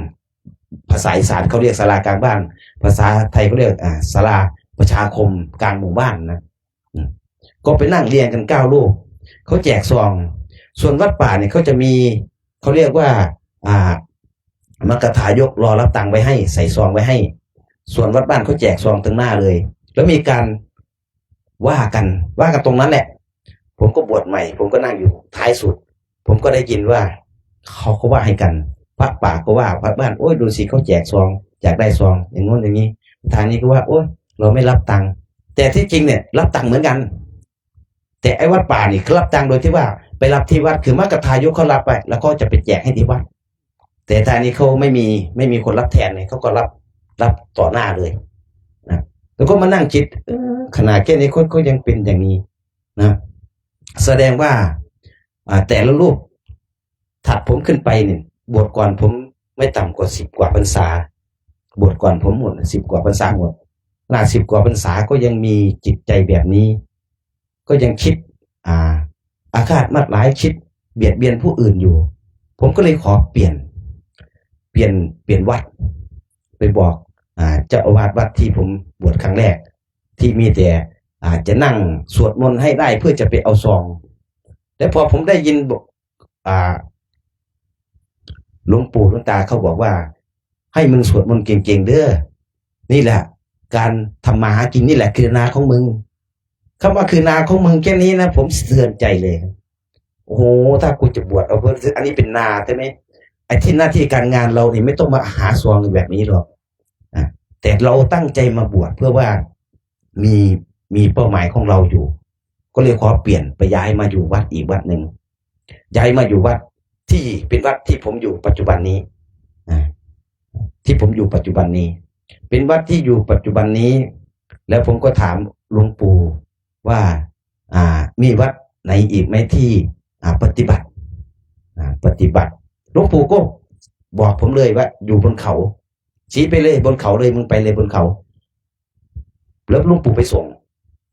ພາສາອີສານເຂົາຮຽກສາລາກາງບ້ານ ພາສາໄທເຂົາຮຽກ ອ່າ ສາລາປະຊາຄົມກາງໝູ່ບ້ານນະ ອືມ ກໍໄປນັ່ງລຽງກັນເກົ້າຮູບ ເຂົາແຈກຊອງ ສ່ວນວັດປ່ານີ້ເຂົາຈະມີ ເຂົາຮຽກວ່າ ອ່າ ມັກກະທາຍົກລໍຮັບຕັງໄວ້ໃຫ້ ໃສ່ຊອງໄວ້ໃຫ້ ສ່ວນວັດບ້ານເຂົາແຈກຊອງເຖິງໜ້າເລີຍ ແລ້ວມີການວ່າກັນ ວ່າກັນຕົງນັ້ນແຫຼະ ຜົມກໍບວດໃໝ່ ຜົມກໍນັ່ງຢູ່ທ້າຍສຸດ ຜົມກໍໄດ້ຍິນວ່າເຂົາກໍວ່າໃຫ້ກັນ ພະປ່າກໍວ່າ ພະບ້ານ ໂອ້ຍ ດູຊິເຂົາແຈກຊອງ ຢາກໄດ້ຊອງ ຢ່າງໂນ້ນຢ່າງນີ້ ປະທານນີ້ກໍວ່າ ໂອ້ຍ ເຮົາໄມ່ຮັບຕັງ ແຕ່ທີ່ຈິງນີ້ຮັບຕັງເໝືອນກັນ ແຕ່ໄອ້ວັດປ່ານີ້ຄືຮັບຕັງໂດຍທີ່ວ່າໄປຮັບທີ່ວັດ ຄືມັກກະທາຍົກເຂົາຮັບໄວ້ ແລ້ວເຂົາຈະໄປແຈກໃຫ້ທີ່ວັດ ແຕ່ຖ້ານີ້ເຂົາໄມ່ມີ ໄມ່ມີຄົນຮັບແທນນີ້ ເຂົາກໍຮັບ ຮັບຕໍ່ໜ້າເລີຍນະ ແລ້ວກໍມານັ່ງຄິດ ເອີ ຂະໜາດແຄ່ນີ້ເຂົາ ເຂົາຍັງເປັນຢ່າງນີ້ນະ ສະແດງວ່າ ອ່າ ແຕ່ລະຮູບຖັດຜົມຂຶ້ນໄປນີ້ ບວດກ່ອນຜົມໄມ່ຕ່ຳກວ່າສິບກວ່າພັນສາ ບວດກ່ອນຜົມໝົດ ສິບກວ່າພັນສາໝົດ ຂະໜາດສິບກວ່າພັນສາກໍຍັງມີຈິດໃຈແບບນີ້ ກໍຍັງຄິດ ອ່າ ອາຄາດມາດຫຼາຍ ຄິດບຽດບຽນຜູ້ອື່ນຢູ່ ຜົມກໍເລີຍຂໍປ່ຽນ ປ່ຽນ ປ່ຽນວັດ ໄປບອກ ອ່າ ເຈົ້າອາວາດວັດທີ່ຜົມບວດຄັ້ງແລກ ທີ່ມີແຕ່ ອ່າ ຈະນັ່ງສວດມົນໃຫ້ໄດ້ເພື່ອຈະໄປເອົາຊອງ ແຕ່ພໍຜົມໄດ້ຍິນ ອ່າ ຫຼວງປູ່ຫຼວງຕາເຂົາບອກວ່າ ໃຫ້ມຶງສວດມົນເກັ່ງໆເດີ ນີ້ແຫຼະການທຳມາຫາກິນ ນີ້ແຫຼະຄືນາຂອງມຶງ. ຄຳວ່າຄືນາຂອງມຶງແຄ່ນີ້ນະ ຜົມສະເທືອນໃຈເລີຍ. ໂອ້ໂຫ ຖ້າກູຈະບວດເອົາ ເພິ່ນ ອັນນີ້ເປັນນາໃຊ່ໄໝ? ໄອ້ທີ່ໜ້າທີ່ການງານເຮົານີ້ ໄມ່ຕ້ອງມາຫາຊອງແບບນີ້ດອກ. ນະ ແຕ່ເຮົາຕັ້ງໃຈມາບວດເພື່ອວ່າມີ ມີເປົ້າໝາຍຂອງເຮົາຢູ່ ກໍເລີຍຂໍປ່ຽນໄປຍ້າຍມາຢູ່ວັດອີກວັດໜຶ່ງ, ຍ້າຍມາຢູ່ວັດທີ່ເປັນວັດທີ່ຜົມຢູ່ປັດຈຸບັນນີ້ ອາ ທີ່ຜົມຢູ່ປັດຈຸບັນນີ້ ເປັນວັດທີ່ຢູ່ປັດຈຸບັນນີ້. ແລ້ວຜົມກໍຖາມຫຼວງປູ່ວ່າ ອ່າ ມີວັດໃດອີກໄໝທີ່ ອ່າ ປະຕິບັດ ອ່າ ປະຕິບັດ. ຫຼວງປູ່ກໍບອກຜົມເລີຍວ່າ ຢູ່ບົນເຂົາ, ຊີ້ໄປເລີຍບົນເຂົາເລີຍ, ມຶງໄປເລີຍບົນເຂົາ. ແລ້ວຫຼວງປູ່ໄປສົ່ງ,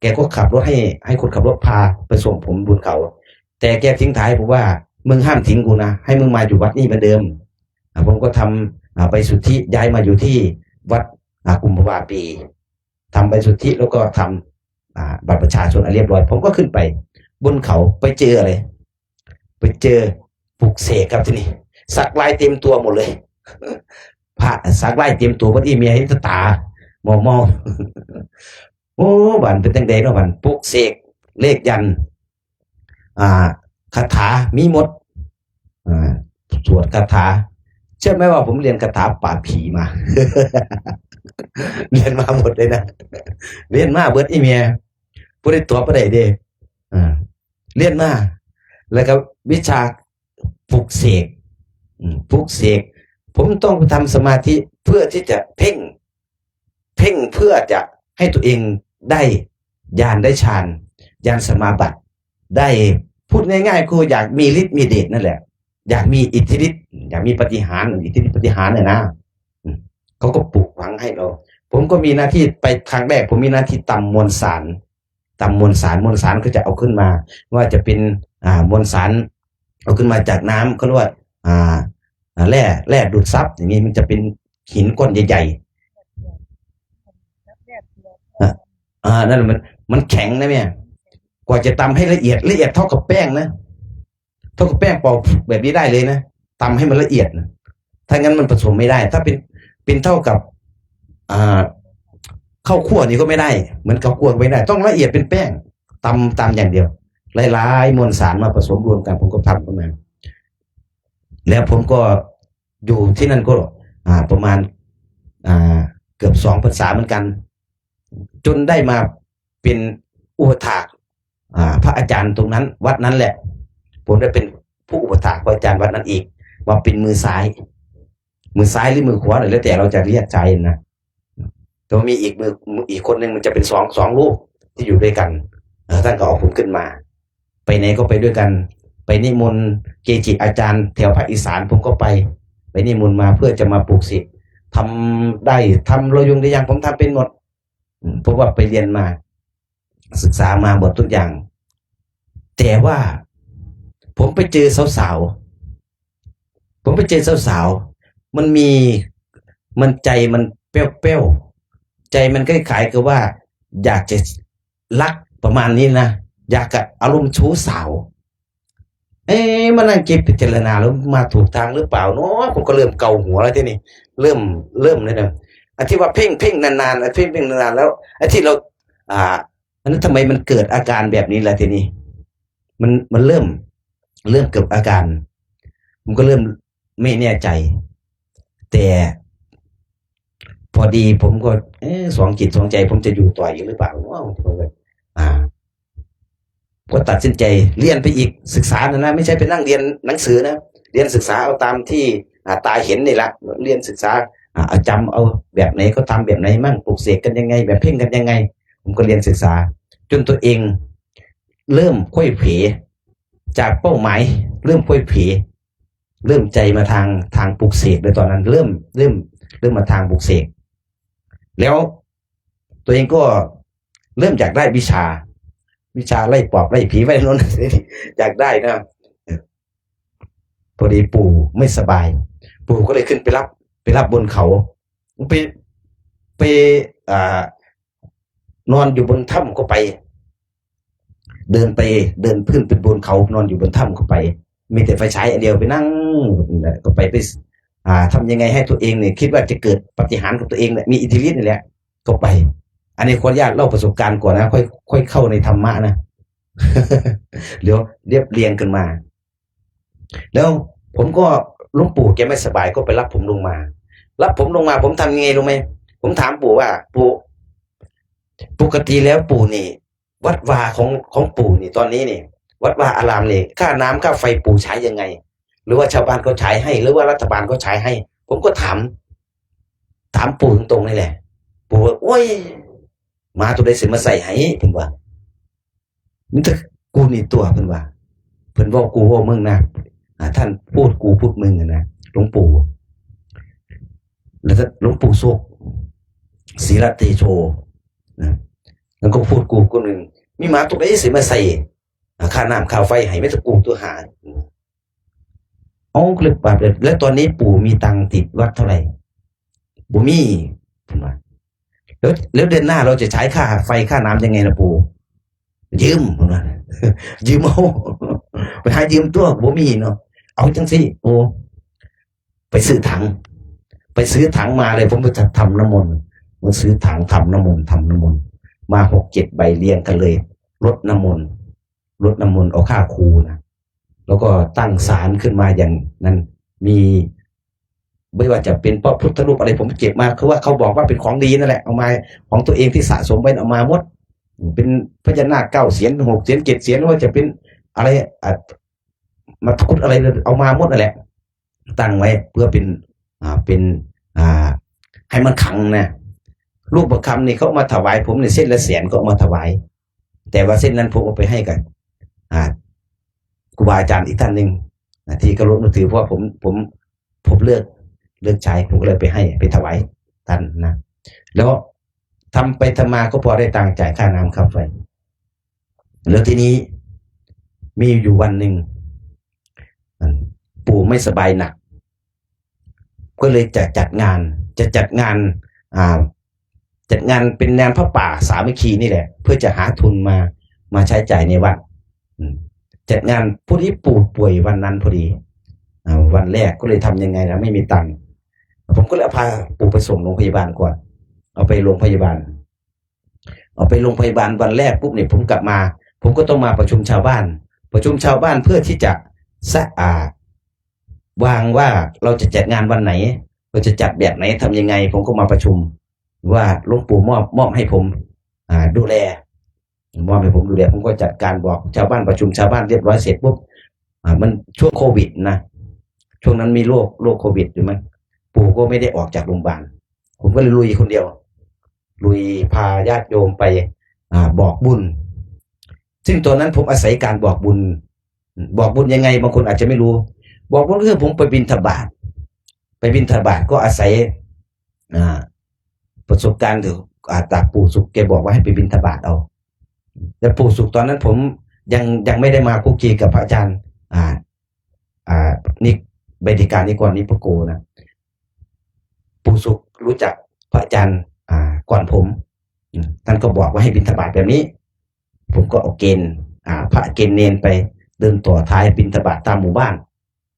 ແກກໍຂັບລົດໃຫ້ ໃຫ້ຄົນຂັບລົດພາໄປສົ່ງຜົມບົນເຂົາ. ແຕ່ແກຖິ້ງທ້າຍບອກວ່າ ມຶງຫ້າມຖິ້ງກູນະ, ໃຫ້ມຶງມາຢູ່ວັດນີ້ເໝືອນເດີມ. ອ່າ ຜົມກໍທຳ ອ່າ ໃບສຸດທິ ຍ້າຍມາຢູ່ທີ່ວັດ ອ່າ ກຸມພະວາປີ. ທຳໃບສຸດທິ ແລ້ວກໍທຳ ອ່າ ບັດປະຊາຊົນໃຫ້ລຽບຮ້ອຍ, ຜົມກໍຂຶ້ນໄປບົນເຂົາ ໄປເຈີອະໄລ? ໄປເຈີປຸກເສກຄັບ. ທີນີ້ສັກລາຍເຕັມຕົວໝົດເລີຍ, ພະສັກລາຍເຕັມຕົວເບິດ, ອີ່ແມ່ເຫັນແຕ່ຕາເມົາໆ. ໂອ້ ບາດເປັນຈັ່ງໃດເນາະ, ບາດປຸກເສກເລກຢັນ ອ່າ ຄາຖາມີໝົດ ອ່າ ສວດຄາຖາ. ເຊື່ອໄໝວ່າຜົມລຽນຄາຖາປາບຜີມາ, ລຽນມາໝົດເລີຍນະ, ລຽນມາເບິດ ອີ່ແມ່ ບໍ່ໄດ້ຕົວະບໍ່ໄດ້ເດ້. ອ່າ ລຽນມາ ແລ້ວກໍວິຊາປຸກເສກ ອືມ ປຸກເສກ. ຜົມຕ້ອງໄປທຳສະມາທິເພື່ອທີ່ຈະເພັ່ງ ເພັ່ງເພື່ອຈະໃຫ້ຕົວເອງໄດ້ຍານໄດ້ຊານ ຍານສະມາບັດໄດ້. ພູດງ່າຍໆ ຄືຢາກມີລິດມີເດດນັ້ນແຫຼະ, ຢາກມີອິດທິລິດ ຢາກມີປາຕິຫານ ອິດທິລິດປາຕິຫານນະ. ອືມ ເຂົາກໍປູກຝັງໃຫ້ເຮົາ. ຜົມກໍມີໜ້າທີ່ໄປຄັ້ງແລກ, ຜົມມີໜ້າທີ່ຕຳມວນສານ ຕຳມວນສານ, ມວນສານເຂົາຈະເອົາຂຶ້ນມາ ວ່າຈະເປັນ ອ່າ ມວນສານເອົາຂຶ້ນມາຈາກນ້ຳ ເຂົາເອີ້ນວ່າ ອ່າ ແຮ່ ແຮ່ດູດຊັບ ຢ່າງນີ້ ມັນຈະເປັນຫີນກ້ອນໃຫຍ່ໆ. ອ່າ ນັ້ນມັນ ມັນແຂງນະແມ່, ກວ່າຈະຕຳໃຫ້ລະອຽດ ລະອຽດເທົ່າກັບແປ້ງນະ. ເທົ່າກັບແປ້ງເປົ່າແບບນີ້ໄດ້ເລີຍນະ, ຕຳໃຫ້ມັນລະອຽດນະ, ຖ້ານັ້ນມັນປະສົມໄມ່ໄດ້. ຖ້າເປັນ ເປັນເທົ່າກັບ ອ່າ ເຂົ້າຂົ້ວນີ້ກໍໄມ່ໄດ້, ເໝືອນເຂົ້າຂົ້ວກໍໄມ່ໄດ້, ຕ້ອງລະອຽດເປັນແປ້ງ, ຕຳ ຕຳຢ່າງດຽວ. ຫຼາຍໆມວນສານມາປະສົມລວມກັນ, ຜົມກໍທຳຂຶ້ນມາ. ແລ້ວຜົມກໍຢູ່ທີ່ນັ້ນກໍ ອ່າ ປະມານ ອ່າ ເກືອບສອງພັນສາເໝືອນກັນ, ຈົນໄດ້ມາເປັນອຸປະຖາກ ອ່າ ພະອາຈານຕົງນັ້ນ ວັດນັ້ນແຫຼະ. ຜົມໄດ້ເປັນຜູ້ອຸປະຖາກພະອາຈານວັດນັ້ນອີກ ວ່າເປັນມືຊ້າຍ ມືຊ້າຍຫຼືມືຂວາ ແລ້ວແຕ່ເຮົາຈະຮຽກໃຊ້ນະ. ແຕ່ວ່າມີອີກມື ອີກຄົນໜຶ່ງ ມັນຈະເປັນສອງ ສອງຮູບທີ່ຢູ່ດ້ວຍກັນ. ເອີ ທ່ານກໍເອົາຜົມຂຶ້ນມາ, ໄປໃນກໍໄປດ້ວຍກັນ, ໄປນິມົນເກຈິອາຈານແຖວພາກອີສານ ຜົມກໍໄປ, ໄປນິມົນມາເພື່ອຈະມາປຸກເສກ. ທຳໄດ້ ທຳລະຍຸງໄດ້ຍັງ ຜົມທຳເປັນໝົດ. ອືມ ເພາະວ່າໄປຮຽນມາ ສຶກສາມາໝົດທຸກຢ່າງ. ແຕ່ວ່າຜົມໄປເຈີສາວໆ ຜົມໄປເຈີສາວໆ ມັນມີ ມັນໃຈມັນແປ້ວໆ ໃຈມັນຄ້າຍໆກັບວ່າຢາກຈະລັກປະມານນີ້ນະ, ຢາກກະອາລົມຊູສາວ. ເອ ມານັ່ງຄິດພິຈາລະນາແລ້ວ ມາຖືກທາງຫຼືເປົ່າເນາະ? ຜົມກໍເລີ່ມເກົາຫົວແລ້ວທີນີ້ ເລີ່ມ ເລີ່ມແລ້ວນະ. ອັນທີ່ວ່າເພັ່ງ ເພັ່ງນານໆ ອັນເພັ່ງ ເພັ່ງນານໆ ແລ້ວ ອັນທີ່ເຮົາ ອ່າ ອັນນັ້ນ ທຳໄມມັນເກີດອາການແບບນີ້ລະທີນີ້? ມັນ ມັນເລີ່ມ ເລີ່ມເກີດອາການ, ມັນກໍເລີ່ມ ໄມ່ແນ່ໃຈ. ແຕ່ພໍດີຜົມກໍ ເອ ສອງຈິດສອງໃຈ ຜົມຈະຢູ່ຕໍ່ອີກຫຼືເປົ່າເນາະ? ຜົມກໍ ອ່າ ກໍຕັດສິນໃຈຮຽນໄປອີກ, ສຶກສານັ້ນນະ, ໄມ່ໃຊ່ໄປນັ່ງຮຽນໜັງສືນະ, ຮຽນສຶກສາເອົາຕາມທີ່ ອ່າ ຕາເຫັນນີ້ລະ, ຮຽນສຶກສາ ອ່າ ຈຳເອົາແບບໃດ ເຂົາທຳແບບໃດມັ້ງ, ປຸກເສກກັນຍັງໄງ, ແບບເພັ່ງກັນຍັງໄງ. ຜົມກໍຮຽນສຶກສາຈົນຕົວເອງເລີ່ມໄຂວ້ເຂວ ຈາກເປົ້າໝາຍເລີ່ມໄຂວ້ເຂວ ເລີ່ມໃຈມາທາງ ທາງປຸກເສກເລີຍ. ຕອນນັ້ນເລີ່ມ ເລີ່ມ ເລີ່ມມາທາງປຸກເສກ ແລ້ວຕົວເອງກໍເລີ່ມຢາກໄດ້ວິຊາ ວິຊາໄລ່ປອບໄລ່ຜີໄລ່ໂນ່ນ ຢາກໄດ້ນະ. ພໍດີປູ່ໄມ່ສະບາຍ ປູ່ກໍເລີຍຂຶ້ນໄປຮັບ ໄປຮັບບົນເຂົາ ໄປ ໄປ ອ່າ ນອນຢູ່ບົນຖ້ຳກໍໄປ ເດີນໄປ ເດີນຂຶ້ນໄປບົນເຂົາ ນອນຢູ່ບົນຖ້ຳກໍໄປ ມີແຕ່ໄຟສາຍອັນດຽວ ໄປນັ່ງ ກໍໄປ ໄປ ອ່າ ທຳຍັງໄງໃຫ້ຕົວເອງນີ້ ຄິດວ່າຈະເກີດປາຕິຫານກັບຕົວເອງແຫຼະ ມີອິດທິລິດນີ້ແຫຼະ ກໍໄປ. ອັນນີ້ຂໍອະນຸຍາດເລົ່າປະສົບການກ່ອນນະ ຄ່ອຍ ຄ່ອຍເຂົ້າໃນທຳມະນະ ດຽວລຽບລຽງກັນມາ. ແລ້ວຜົມກໍ ຫຼວງປູ່ແກໄມ່ສະບາຍ ກໍໄປຮັບຜົມລົງມາ ຮັບຜົມລົງມາ ຜົມທຳຍັງໄງຮູ້ໄໝ? ຜົມຖາມປູ່ວ່າ ປູ່ ປົກກະຕິແລ້ວປູ່ນີ້ วัดวาของ ของปู่นี่ ตอนนี้นี่ วัดวาอารามนี่ ค่าน้ำค่าไฟปู่ใช้ยังไง หรือว่าชาวบ้านเขาใช้ให้ หรือว่ารัฐบาลเขาใช้ให้ ผมก็ถาม ถามปู่ตรงๆ นี่แหละ ปู่ว่า โอ๊ย หมาตัวใด๋สิมาใส่ให้ เพิ่นว่า มีแต่กูนี่ตั๊ว เพิ่นว่า เพิ่นเว้ากูเว้ามึงนะ อ่า ท่านพูดกูพูดมึงอะนะ หลวงปู่ แล้วหลวงปู่สุข ศิระเตโช นะ แล้วก็พูดกูคนหนึ่ง มีหมาตัวใด๋สิมาใส่ อ่า ค่าน้ำค่าไฟให้ มีแต่กูตั๊วหา เอ้า ก็เลยปรับเลย แล้วตอนนี้ปู่มีตังค์ติดวัดเท่าไหร่ บ่มี เพิ่นว่า แล้ว แล้วเดือนหน้าเราจะใช้ค่าไฟค่าน้ำยังไงล่ะปู่ ยืม เพิ่นว่า ยืมเอา ไปหายืมตั๊ว บ่มีเนาะ เอาจั่งซี้ โอ้ ไปซื้อถัง ไปซื้อถังมาเลย ผมไปทำน้ำมนต์ มาซื้อถังทำน้ำมนต์ ทำน้ำมนต์ มาหกเจ็ดใบเรียงกันเลย รดน้ำมนต์ รดน้ำมนต์ เอาค่าครูนะ แล้วก็ตั้งศาลขึ้นมาอย่างนั้น มี ไม่ว่าจะเป็นพระพุทธรูปอะไร ผมเก็บมา คือว่าเขาบอกว่าเป็นของดีนั่นแหละ เอามา ของตัวเองที่สะสมไว้ เอามาหมด เป็นพญานาคเก้าเสียน หกเสียน เจ็ดเสียน หรือว่าจะเป็นอะไร อ่ะ มาทุดอะไร เอามาหมดนั่นแหละ ตั้งไว้เพื่อเป็น อ่า เป็น อ่า ให้มันขลังนะ รูปประคำนี่เขามาถวายผมนี่ เส้นละแสนก็เอามาถวาย แต่ว่าเส้นนั้นผมเอาไปให้กับ อ่า ครูบาอาจารย์อีกท่านหนึ่งนะ ที่เคารพนับถือ เพราะว่าผม ผม ผมเลิก เลิกใช้ ผมก็เลยไปให้ ไปถวายท่านนะ แล้วทำไปทำมาก็พอได้ตังค์จ่ายค่าน้ำค่าไฟ แล้วทีนี้มีอยู่วันหนึ่ง ปู่ไม่สบายหนัก ก็เลยจะจัดงาน จะจัดงาน อ่า จัดงานเป็นงานผ้าป่าสามัคคีนี่แหละ เพื่อจะหาทุนมา มาใช้จ่ายในวัด อืม จัดงาน พอดีปู่ป่วยวันนั้นพอดี อ่า วันแรกก็เลยทำยังไงล่ะ ไม่มีตังค์ ผมก็เลยเอาพาปู่ไปส่งโรงพยาบาลก่อน เอาไปโรงพยาบาล เอาไปโรงพยาบาลวันแรกปุ๊บเนี่ย ผมกลับมา ผมก็ต้องมาประชุมชาวบ้าน ประชุมชาวบ้านเพื่อที่จะสะ อ่า วางว่าเราจะจัดงานวันไหน เราจะจัดแบบไหน ทำยังไง ผมก็มาประชุม ว่าหลวงปู่มอบ มอบให้ผม อ่า ดูแล มอบให้ผมดูแล ผมก็จัดการบอกชาวบ้าน ประชุมชาวบ้านเรียบร้อยเสร็จปุ๊บ อ่า มันช่วงโควิดนะ ช่วงนั้นมีโรค โรคโควิดอยู่มั้ง ปู่ก็ไม่ได้ออกจากโรงพยาบาล ผมก็เลยลุยคนเดียว ลุยพาญาติโยมไป อ่า บอกบุญ ซึ่งตอนนั้นผมอาศัยการบอกบุญ บอกบุญยังไง บางคนอาจจะไม่รู้ บอกบุญก็คือผมไปบิณฑบาต ไปบิณฑบาตก็อาศัย อ่า ประสบการณ์ที่ อ่า จากปู่สุขแกบอกว่าให้ไปบิณฑบาตเอา แต่ปู่สุขตอนนั้นผมยัง ยังไม่ได้มาคุกคีกับพระอาจารย์ อ่า อ่า นิก เบญจกานิกร นิปโกนะ ปู่สุขรู้จักพระอาจารย์ อ่า ก่อนผม อืม ท่านก็บอกว่าให้บิณฑบาตแบบนี้ ผมก็เอาเกณฑ์ อ่า พระเกณฑ์เณรไปเดินต่อท้ายบิณฑบาตตามหมู่บ้าน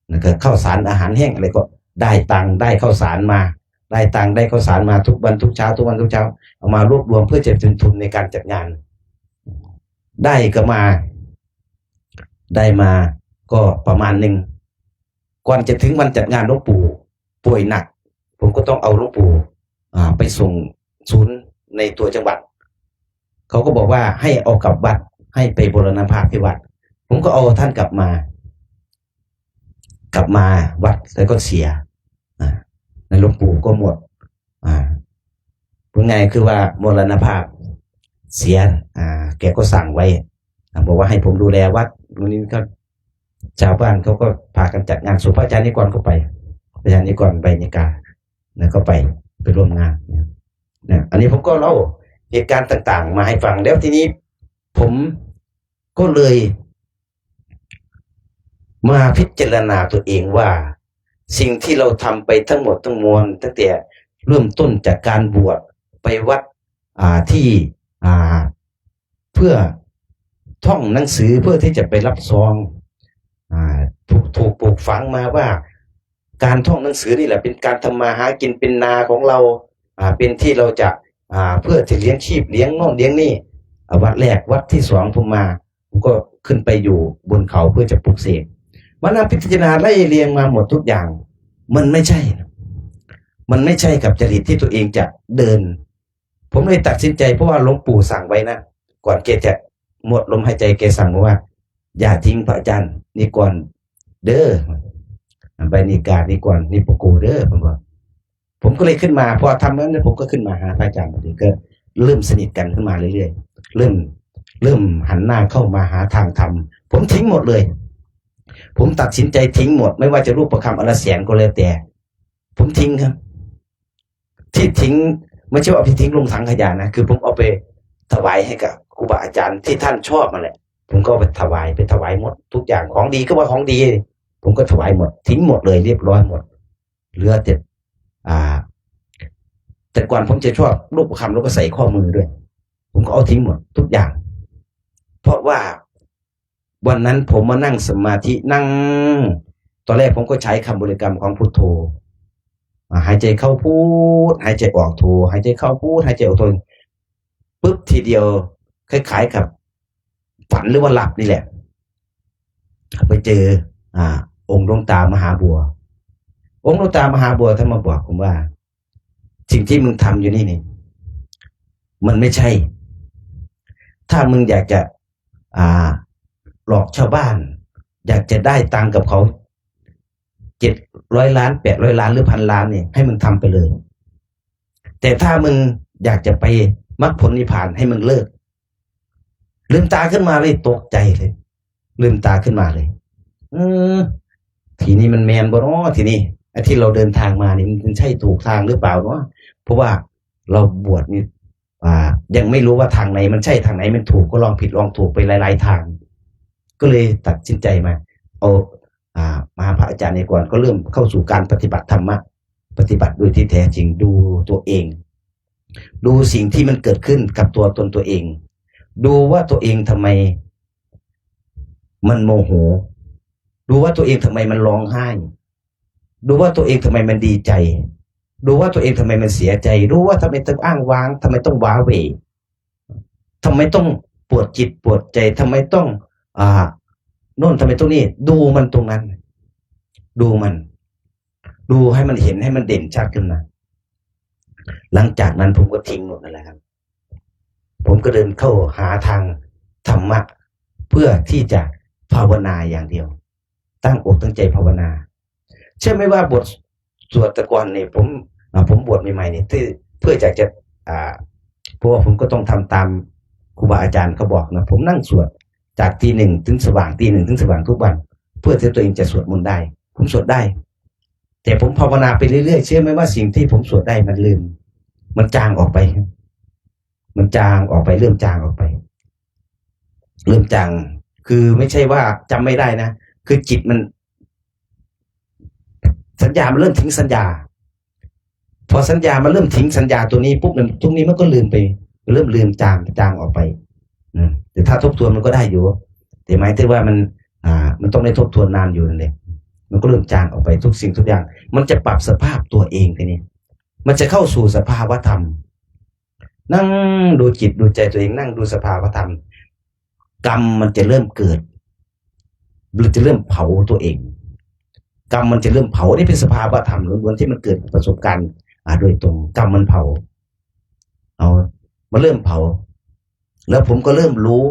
แล้วก็ข้าวสารอาหารแห้งอะไรก็ได้ตังค์ ได้ข้าวสารมา ได้ตังค์ ได้ข้าวสารมาทุกวันทุกเช้า ทุกวันทุกเช้า เอามารวบรวมเพื่อจะเป็นทุนในการจัดงาน ได้ก็มา ได้มาก็ประมาณหนึ่ง ก่อนจะถึงวันจัดงานหลวงปู่ป่วยหนัก ผมก็ต้องเอาหลวงปู่ อ่า ไปส่งศูนย์ในตัวจังหวัด เขาก็บอกว่าให้เอากลับวัด ให้ไปบูรณภาพที่วัด ผมก็เอาท่านกลับมา กลับมาวัดแล้วก็เสีย อ่า ในหลวงปู่ก็หมด อ่า พูดง่ายคือว่ามรณภาพ เสีย อ่า แกก็สั่งไว้ อ่า บอกว่าให้ผมดูแลวัด นู่นนี่ก็ ชาวบ้านเขาก็พากันจัดงานศพ พระอาจารย์นิกรก็ไป พระอาจารย์นิกร ใบนิกา แล้วก็ไป ไปร่วมงานนะ นะ อันนี้ผมก็เล่าเหตุการณ์ต่างๆ มาให้ฟัง แล้วทีนี้ผมก็เลยมาพิจารณาตัวเองว่า สิ่งที่เราทำไปทั้งหมดทั้งมวล ตั้งแต่เริ่มต้นจากการบวช ไปวัด อ่า ที่ อ่า เพื่อท่องหนังสือ เพื่อที่จะไปรับซอง อ่า ถูก ถูกปลูกฝังมาว่า การท่องหนังสือนี่แหละเป็นการทำมาหากิน เป็นนาของเรา อ่า เป็นที่เราจะ อ่า เพื่อจะเลี้ยงชีพ เลี้ยงโน่นเลี้ยงนี่ อ่า วัดแรก วัดที่สองผมมา ผมก็ขึ้นไปอยู่บนเขาเพื่อจะปลุกเสก มานั่งพิจารณาไล่เรียงมาหมดทุกอย่าง มันไม่ใช่ มันไม่ใช่กับจริตที่ตัวเองจะเดิน ผมเลยตัดสินใจ เพราะว่าหลวงปู่สั่งไว้นะ ก่อนแกจะ ໝົດລົມຫາຍໃຈ ແກສັ່ງວ່າ ຢ່າทิ้งพระอาจารย์นิกรเด้อ ใบนิกานิกร นิปโกเด้อ เพิ่นว่า ผมก็เลยขึ้นมา พอทำนั้น ผมก็ขึ้นมาหาพระอาจารย์ ก็เริ่มสนิทกันขึ้นมาเรื่อยๆ เริ่ม เริ่มหันหน้าเข้ามาหาทางธรรม ผมทิ้งหมดเลย ผมตัดสินใจทิ้งหมด ไม่ว่าจะรูปประคำอรแสนก็แล้วแต่ ผมทิ้งครับ ที่ทิ้ง ไม่ใช่ว่าเอาไปทิ้งลงถังขยะนะ คือผมเอาไปถวายให้กับครูบาอาจารย์ที่ท่านชอบนั่นแหละ ผมก็เอาไปถวาย ไปถวายหมดทุกอย่าง ของดีก็ว่าของดี ผมก็ถวายหมด ทิ้งหมดเลย เรียบร้อยหมด เหลือแต่ อ่า แต่ก่อนผมจะชอบรูปประคำ แล้วก็ใส่ข้อมือด้วย ผมก็เอาทิ้งหมดทุกอย่าง เพราะว่าวันนั้นผมมานั่งสมาธิ นั่ง ตอนแรกผมก็ใช้คำบริกรรมของพุทโธ อ่า หายใจเข้าพุท หายใจออกโธ หายใจเข้าพุท หายใจออกโธ ปุ๊บ ทีเดียว คล้ายๆ กับฝันหรือว่าหลับนี่แหละ ไปเจอ อ่า องค์หลวงตามหาบัว องค์หลวงตามหาบัวท่านมาบอกผมว่า สิ่งที่มึงทำอยู่นี่นี่ มันไม่ใช่ ถ้ามึงอยากจะ อ่า หลอกชาวบ้าน อยากจะได้ตังค์กับเขา เจ็ดร้อยล้าน แปดร้อยล้าน หรือ พันล้าน นี่ ให้มึงทำไปเลย แต่ถ้ามึงอยากจะไปมรรคผลนิพพาน ให้มึงเลิก ลืมตาขึ้นมาเลย ตกใจเลย ลืมตาขึ้นมาเลย เออ ทีนี้มันแม่นบ่น้อ ทีนี้ ไอ้ที่เราเดินทางมานี่ มันใช่ถูกทางหรือเปล่าน้อ เพราะว่าเราบวชนี่ อ่า ยังไม่รู้ว่าทางไหนมันใช่ ทางไหนมันถูก ก็ลองผิดลองถูกไปหลายๆ ทาง ก็เลยตัดสินใจมา เอา อ่า มาหาพระอาจารย์นิกร ก็เริ่มเข้าสู่การปฏิบัติธรรมะ ปฏิบัติโดยที่แท้จริง ดูตัวเอง ดูสิ่งที่มันเกิดขึ้นกับตัวตนตัวเอง ดูว่าตัวเองทำไมมันโมโห ดูว่าตัวเองทำไมมันร้องไห้ ดูว่าตัวเองทำไมมันดีใจ ดูว่าตัวเองทำไมมันเสียใจ ดูว่าทำไมต้องอ้างว้าง ทำไมต้องว้าเหว่ ทำไมต้องปวดจิตปวดใจ ทำไมต้อง อ่า โน่น ทำไมต้องนี่ ดูมันตรงนั้น ดูมัน ดูให้มันเห็น ให้มันเด่นชัดขึ้นมา หลังจากนั้นผมก็ทิ้งหมดนั่นแหละครับ ผมก็เดินเข้าหาทางธรรมะ เพื่อที่จะภาวนาอย่างเดียว ตั้งอกตั้งใจภาวนา เชื่อไหมว่าบทสวดแต่ก่อนนี่ ผม อ่า ผมบวชใหม่ๆ นี่ ที่ เพื่ออยากจะ อ่า เพราะว่าผมก็ต้องทำตามครูบาอาจารย์เขาบอกนะ ผมนั่งสวดจากตีหนึ่งถึงสว่าง ตีหนึ่งถึงสว่างทุกวัน เพื่อที่ตัวเองจะสวดมนต์ได้ ผมสวดได้ แต่ผมภาวนาไปเรื่อยๆ เชื่อไหมว่าสิ่งที่ผมสวดได้มันลืม มันจางออกไป มันจางออกไป เริ่มจางออกไป เริ่มจาง คือไม่ใช่ว่าจำไม่ได้นะ คือจิตมัน สัญญามันเริ่มทิ้งสัญญา พอสัญญามันเริ่มทิ้งสัญญาตัวนี้ปุ๊บ มัน ตรงนี้มันก็ลืมไป เริ่มลืมจาง จางออกไปนะ แต่ถ้าทบทวนมันก็ได้อยู่ แต่หมายถึงว่ามัน อ่า มันต้องได้ทบทวนนานอยู่นั่นแหละ มันก็เริ่มจางออกไปทุกสิ่งทุกอย่าง มันจะปรับสภาพตัวเองทีนี้ มันจะเข้าสู่สภาวธรรม นั่งดูจิตดูใจตัวเอง นั่งดูสภาวธรรม กรรมมันจะเริ่มเกิด มันจะเริ่มเผาตัวเอง กรรมมันจะเริ่มเผา นี่เป็นสภาวธรรมล้วนๆ ที่มันเกิดประสบการณ์ อ่า โดยตรง กรรมมันเผา เอา มันเริ่มเผา แล้วผมก็เริ่มรู้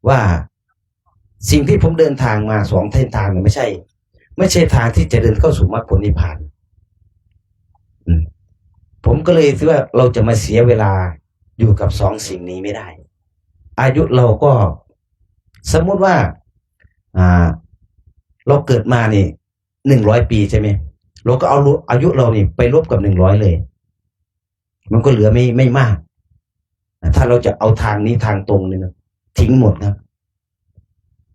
ว่า สิ่งที่ผมเดินทางมาสองเส้นทางเนี่ยไม่ใช่ ไม่ใช่ทางที่จะเดินเข้าสู่มรรคผลนิพพาน อืม ผมก็เลยคิดว่าเราจะมาเสียเวลาอยู่กับสองสิ่งนี้ไม่ได้ อายุเราก็ สมมุติว่า อ่า เราเกิดมานี่ หนึ่งร้อยปีใช่ไหม เราก็เอาอายุเรานี่ไปลบกับหนึ่งร้อยเลย มันก็เหลือไม่ ไม่มาก ถ้าเราจะเอาทางนี้ทางตรงนี่นะ ทิ้งหมดครับ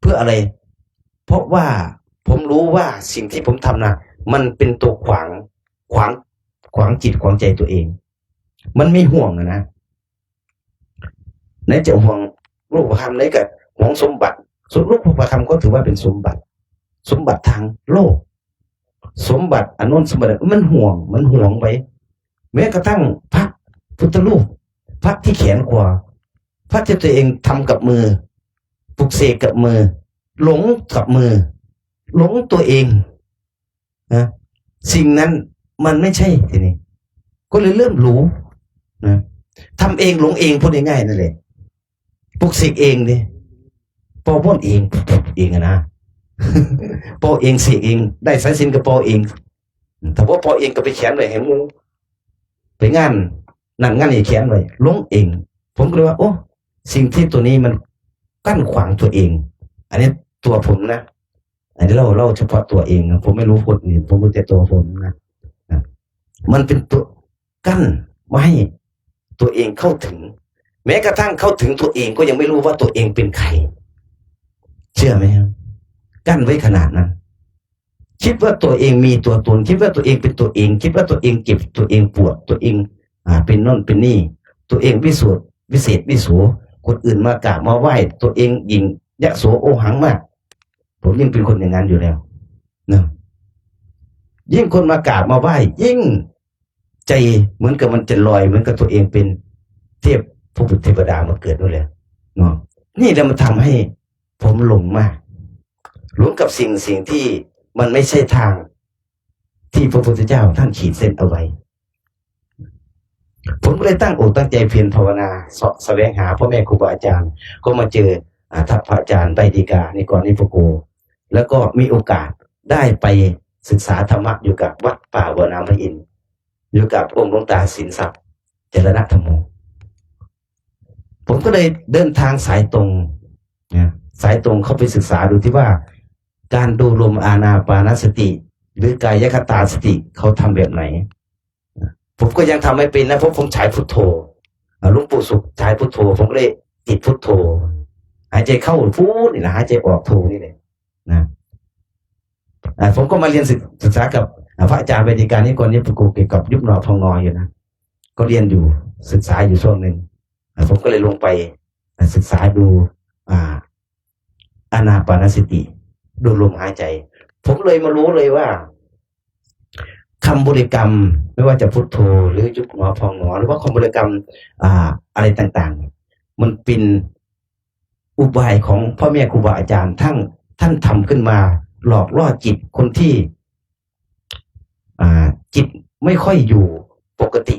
เพื่ออะไร เพราะว่าผมรู้ว่าสิ่งที่ผมทำนะ มันเป็นตัวขวาง ขวาง ขวางจิตขวางใจตัวเอง มันไม่ห่วงอะนะ ไหนจะห่วงรูปประคำ ไหนก็ห่วงสมบัติ ส่วนรูปประคำก็ถือว่าเป็นสมบัติ สมบัติทางโลก สมบัติอันโน้นสมบัติอันนี้ มันห่วง มันห่วงไป แม้กระทั่งพระพุทธรูป พระที่แขวนคอ พระที่ตัวเองทำกับมือ ปลุกเสกกับมือ หลงกับมือ หลงตัวเอง นะ สิ่งนั้นมันไม่ใช่ทีนี้ ก็เลยเริ่มหลงนะ ทำเองหลงเอง พูดง่ายๆ นั่นแหละ ปลุกเสกเองนี่ ເປົ່າບົນເອງ ເອງຫັ້ນນະ ເປົ່າເອງ ເສກເອງ ໄດ້ສາຍສິນກໍເປົ່າເອງ ຖ້າບໍ່ເປົ່າເອງກໍໄປຂຽນໄວ້ໃຫ້ໝູ່ ໄປງານນັ້ນງານນີ້ຂຽນໄວ້ ລົງເອງ. ຜົມກໍເລີຍວ່າ ໂອ້ ສິ່ງທີ່ຕົວນີ້ມັນກັ້ນຂວາງຕົວເອງ. ອັນນີ້ຕົວຜົມນະ ອັນນີ້ເລົ່າ ເລົ່າສະເພາະຕົວເອງນະ ຜົມໄມ່ຮູ້ຄົນອື່ນ ຜົມຮູ້ແຕ່ຕົວຜົມນະ ນະ ມັນເປັນຕົວ ກັ້ນບໍ່ໃຫ້ຕົວເອງເຂົ້າເຖິງ ແມ້ກະທັ່ງເຂົ້າເຖິງຕົວເອງກໍຍັງໄມ່ຮູ້ວ່າຕົວເອງເປັນໃຜ. ເຊື່ອໄໝ? ກັ້ນໄວ້ຂະໜາດນັ້ນ. ຄິດວ່າຕົວເອງມີຕົວຕົນ, ຄິດວ່າຕົວເອງເປັນຕົວເອງ, ຄິດວ່າຕົວເອງເຈັບ, ຕົວເອງປວດ, ຕົວເອງ ອາ ເປັນໂນ່ນເປັນນີ້, ຕົວເອງວິເສດ ວິເສດວິໂສ, ຄົນອື່ນມາກາບມາໄຫວ້, ຕົວເອງຍິ່ງຍະໂສໂອຫັງມາກ. ຜົມຍັງເປັນຄົນຢ່າງນັ້ນຢູ່ແລ້ວນະ. ຍິ່ງຄົນມາກາບມາໄຫວ້, ຍິ່ງ ໃຈເໝືອນກັບມັນຈະລອຍ ເໝືອນກັບຕົວເອງເປັນເທບ ພະບຸດເທວະດາມາເກີດນັ້ນແຫຼະເນາະ. ນີ້ແຫຼະມັນທຳໃຫ້ຜົມຫຼົງມາ ຫຼົງກັບສິ່ງ ສິ່ງທີ່ມັນໄມ່ໃຊ່ທາງທີ່ພະພຸດທະເຈົ້າທ່ານຂີດເສັ້ນເອົາໄວ້. ຜົມກໍເລີຍຕັ້ງອົກຕັ້ງໃຈພຽນພາວະນາ ເສາະສະແຫວງຫາພໍ່ແມ່ຄູບາອາຈານ ກໍມາເຈີ ອາ ທ່ານພະອາຈານໄວດີກາ ນິກອນ ນິປະໂກ ແລ້ວກໍມີໂອກາດໄດ້ໄປສຶກສາທຳມະຢູ່ກັບວັດປ່າບົວນາມພະອິນ ຢູ່ກັບອົງຫຼວງຕາສິນຊັບ ຈະລະນະທຳໂມ. ຜົມກໍເລີຍເດີນທາງສາຍຕົງນະ ສາຍຕົງເຂົ້າໄປສຶກສາດູທີ່ວ່າ ການດູລົມອານາປານະສະຕິ ຫຼື ກາຍະຄະຕາສະຕິ ເຂົາທຳແບບໃດ? ຜົມກໍຍັງທຳບໍ່ເປັນນະ ເພາະຜົມສາຍພຸດໂທ ອາ ຫຼວງປູ່ສຸກສາຍພຸດໂທ ຜົມກໍເລີຍຕິດພຸດໂທ ຫາຍໃຈເຂົ້າພຸດນີ້ນະ ຫາຍໃຈອອກໂທນີ້ແຫຼະນະ. ອາ ຜົມກໍມາຮຽນສຶກ ສຶກສາກັບ ອາ ພະອາຈານໄວດີກາ ນິກອນ ນິປະໂກ ກ່ຽວກັບຍຸບໜໍພອງໜໍຢູ່ນະ ກໍຮຽນຢູ່ ສຶກສາຢູ່ຊ່ວງໜຶ່ງ. ອາ ຜົມກໍເລີຍລົງໄປ ອາ ສຶກສາດູ ອາ ອານາປານະສະຕິ ດູລົມຫາຍໃຈ. ຜົມເລີຍມາຮູ້ເລີຍວ່າ ຄຳບໍລິກຳ ໄມ່ວ່າຈະພຸດໂທ ຫຼື ຍຸບໜໍພອງໜໍ ຫຼືວ່າຄຳບໍລິກຳ ອາ ອະໄລຕ່າງໆ ມັນເປັນອຸບາຍຂອງພໍ່ແມ່ຄູບາອາຈານ ທັງ ທ່ານທຳຂຶ້ນມາຫຼອກລ່ອຈິດຄົນທີ່ ອາ ຈິດໄມ່ຄ່ອຍຢູ່ປົກກະຕິ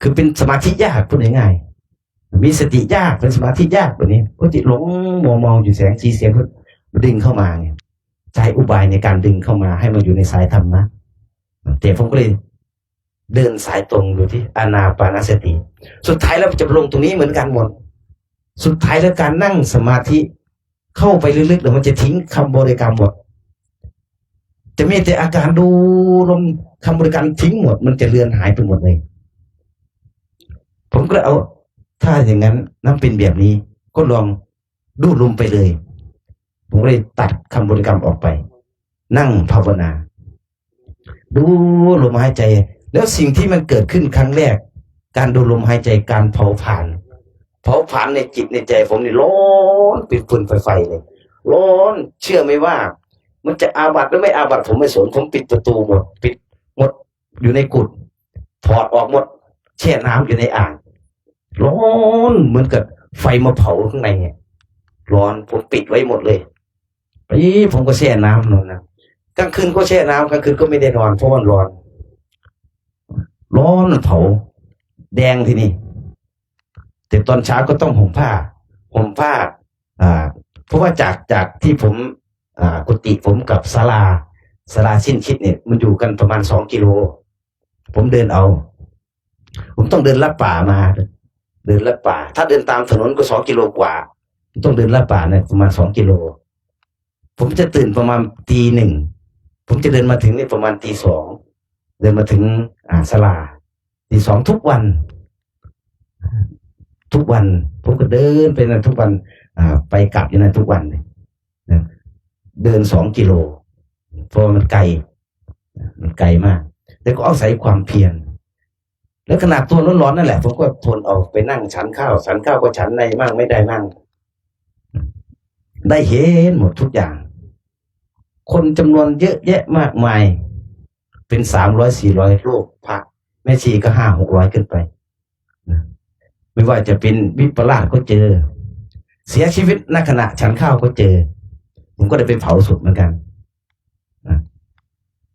ຄືເປັນສະມາທິຍາກ ເວົ້າງ່າຍໆ ມີສະຕິຍາກ ເປັນສະມາທິຍາກແບບນີ້ ກໍຈິດຫຼົງມົວເມົາຢູ່ແສງສີແສງ ດຶງເຂົ້າມານີ້ ໃຊ້ອຸບາຍໃນການດຶງເຂົ້າມາໃຫ້ມາຢູ່ໃນສາຍທຳນະ. ແຕ່ຜົມກໍເລີຍເດີນສາຍຕົງຢູ່ທີ່ອານາປານະສະຕິ ສຸດທ້າຍແລ້ວມັນຈະລົງຕົງນີ້ເໝືອນກັນໝົດ. ສຸດທ້າຍແລ້ວການນັ່ງສະມາທິ ເຂົ້າໄປເລິກໆ ແລ້ວມັນຈະຖິ້ມຄຳບໍລິກຳໝົດ ຈະມີແຕ່ອາການດູລົມ ຄຳບໍລິກຳຖິ້ມໝົດ ມັນຈະເລືອນຫາຍໄປໝົດເລີຍ. ຜົມກໍເລີຍເອົາ ຖ້າຢ່າງນັ້ນນຳເປັນແບບນີ້ ກໍລອງດູລົມໄປເລີຍ. ຜົມກໍເລີຍຕັດຄຳບໍລິກຳອອກໄປ ນັ່ງພາວະນາ ດູລົມຫາຍໃຈ ແລ້ວສິ່ງທີ່ມັນເກີດຂຶ້ນຄັ້ງແລກ ການດູລົມຫາຍໃຈ ການເຜົາຜານ ເຜົາຜານໃນຈິດໃນໃຈຜົມນີ້ ຮ້ອນເປັນຟືນເປັນໄຟເລີຍ ຮ້ອນ ເຊື່ອໄໝວ່າມັນຈະອາບັດຫຼືໄມ່ອາບັດ ຜົມໄມ່ສົນ ຜົມປິດປະຕູໝົດ ປິດໝົດ ຢູ່ໃນກຸດ ຖອດອອກໝົດ ແຊ່ນ້ຳຢູ່ໃນອ່າງ ຮ້ອນເໝືອນກັບໄຟມາເຜົາຂ້າງໃນ ຮ້ອນ ຜົມປິດໄວ້ໝົດເລີຍ. ໄປ ຜົມກໍແຊ່ນ້ຳນັ້ນນະ ກາງຄືນກໍແຊ່ນ້ຳ ກາງຄືນກໍໄມ່ໄດ້ນອນ ເພາະມັນຮ້ອນ ຮ້ອນມັນເຜົາແດງທີນີ້ ແຕ່ຕອນເຊົ້າກໍຕ້ອງຫົ່ມຜ້າ ຫົ່ມຜ້າ ອາ ເພາະວ່າຈາກ ຈາກທີ່ຜົມ ອາ ກຸຕິຜົມກັບສາລາ ສາລາສິ້ນຄິດນີ້ ມັນຢູ່ກັນປະມານສອງກິໂລ ຜົມເດີນເອົາ ຜົມຕ້ອງເດີນລັດປ່າມາ ເດີນລັດປ່າ ຖ້າເດີນຕາມຖະໜົນກໍສອງກິໂລກວ່າ ຕ້ອງເດີນລັດປ່ານະ ປະມານສອງກິໂລ. ຜົມຈະຕື່ນປະມານຕີໜຶ່ງ ຜົມຈະເດີນມາເຖິງນີ້ປະມານຕີສອງ ເດີນມາເຖິງ ອາ ສາລາ ຕີສອງທຸກວັນ ທຸກວັນ ຜົມກໍເດີນໄປນັ້ນທຸກວັນ ອາ ໄປກັບຢູ່ນັ້ນທຸກວັນເລີຍນະ ເດີນສອງກິໂລ ເພາະວ່າມັນໄກ ມັນໄກມາກ ແຕ່ກໍອາໄສຄວາມພຽນ ແລະ ຂະໜາດຕົວຮ້ອນໆນັ້ນແຫຼະ ຜົມກໍທົນເອົາ ໄປນັ່ງສັນຂ້າວ ສັນຂ້າວກໍສັນໄດ້ໝັ້ງ ໄມ່ໄດ້ໝັ້ງ ໄດ້ເຫັນໝົດທຸກຢ່າງ ຄົນຈຳນວນເຍອະແຍະມາກມາຍ ເປັນສາມຮ້ອຍ ສີ່ຮ້ອຍ ໂລກພະແມ່ຊີກໍຫ້າຫົກຮ້ອຍຂຶ້ນໄປນະ ບໍ່ວ່າຈະເປັນວິປະລາດກໍເຈີ ເສຍຊີວິດໃນຂະນະສັນຂ້າວກໍເຈີ ຜົມກໍໄດ້ໄປເຜົາສົບເໝືອນກັນນະ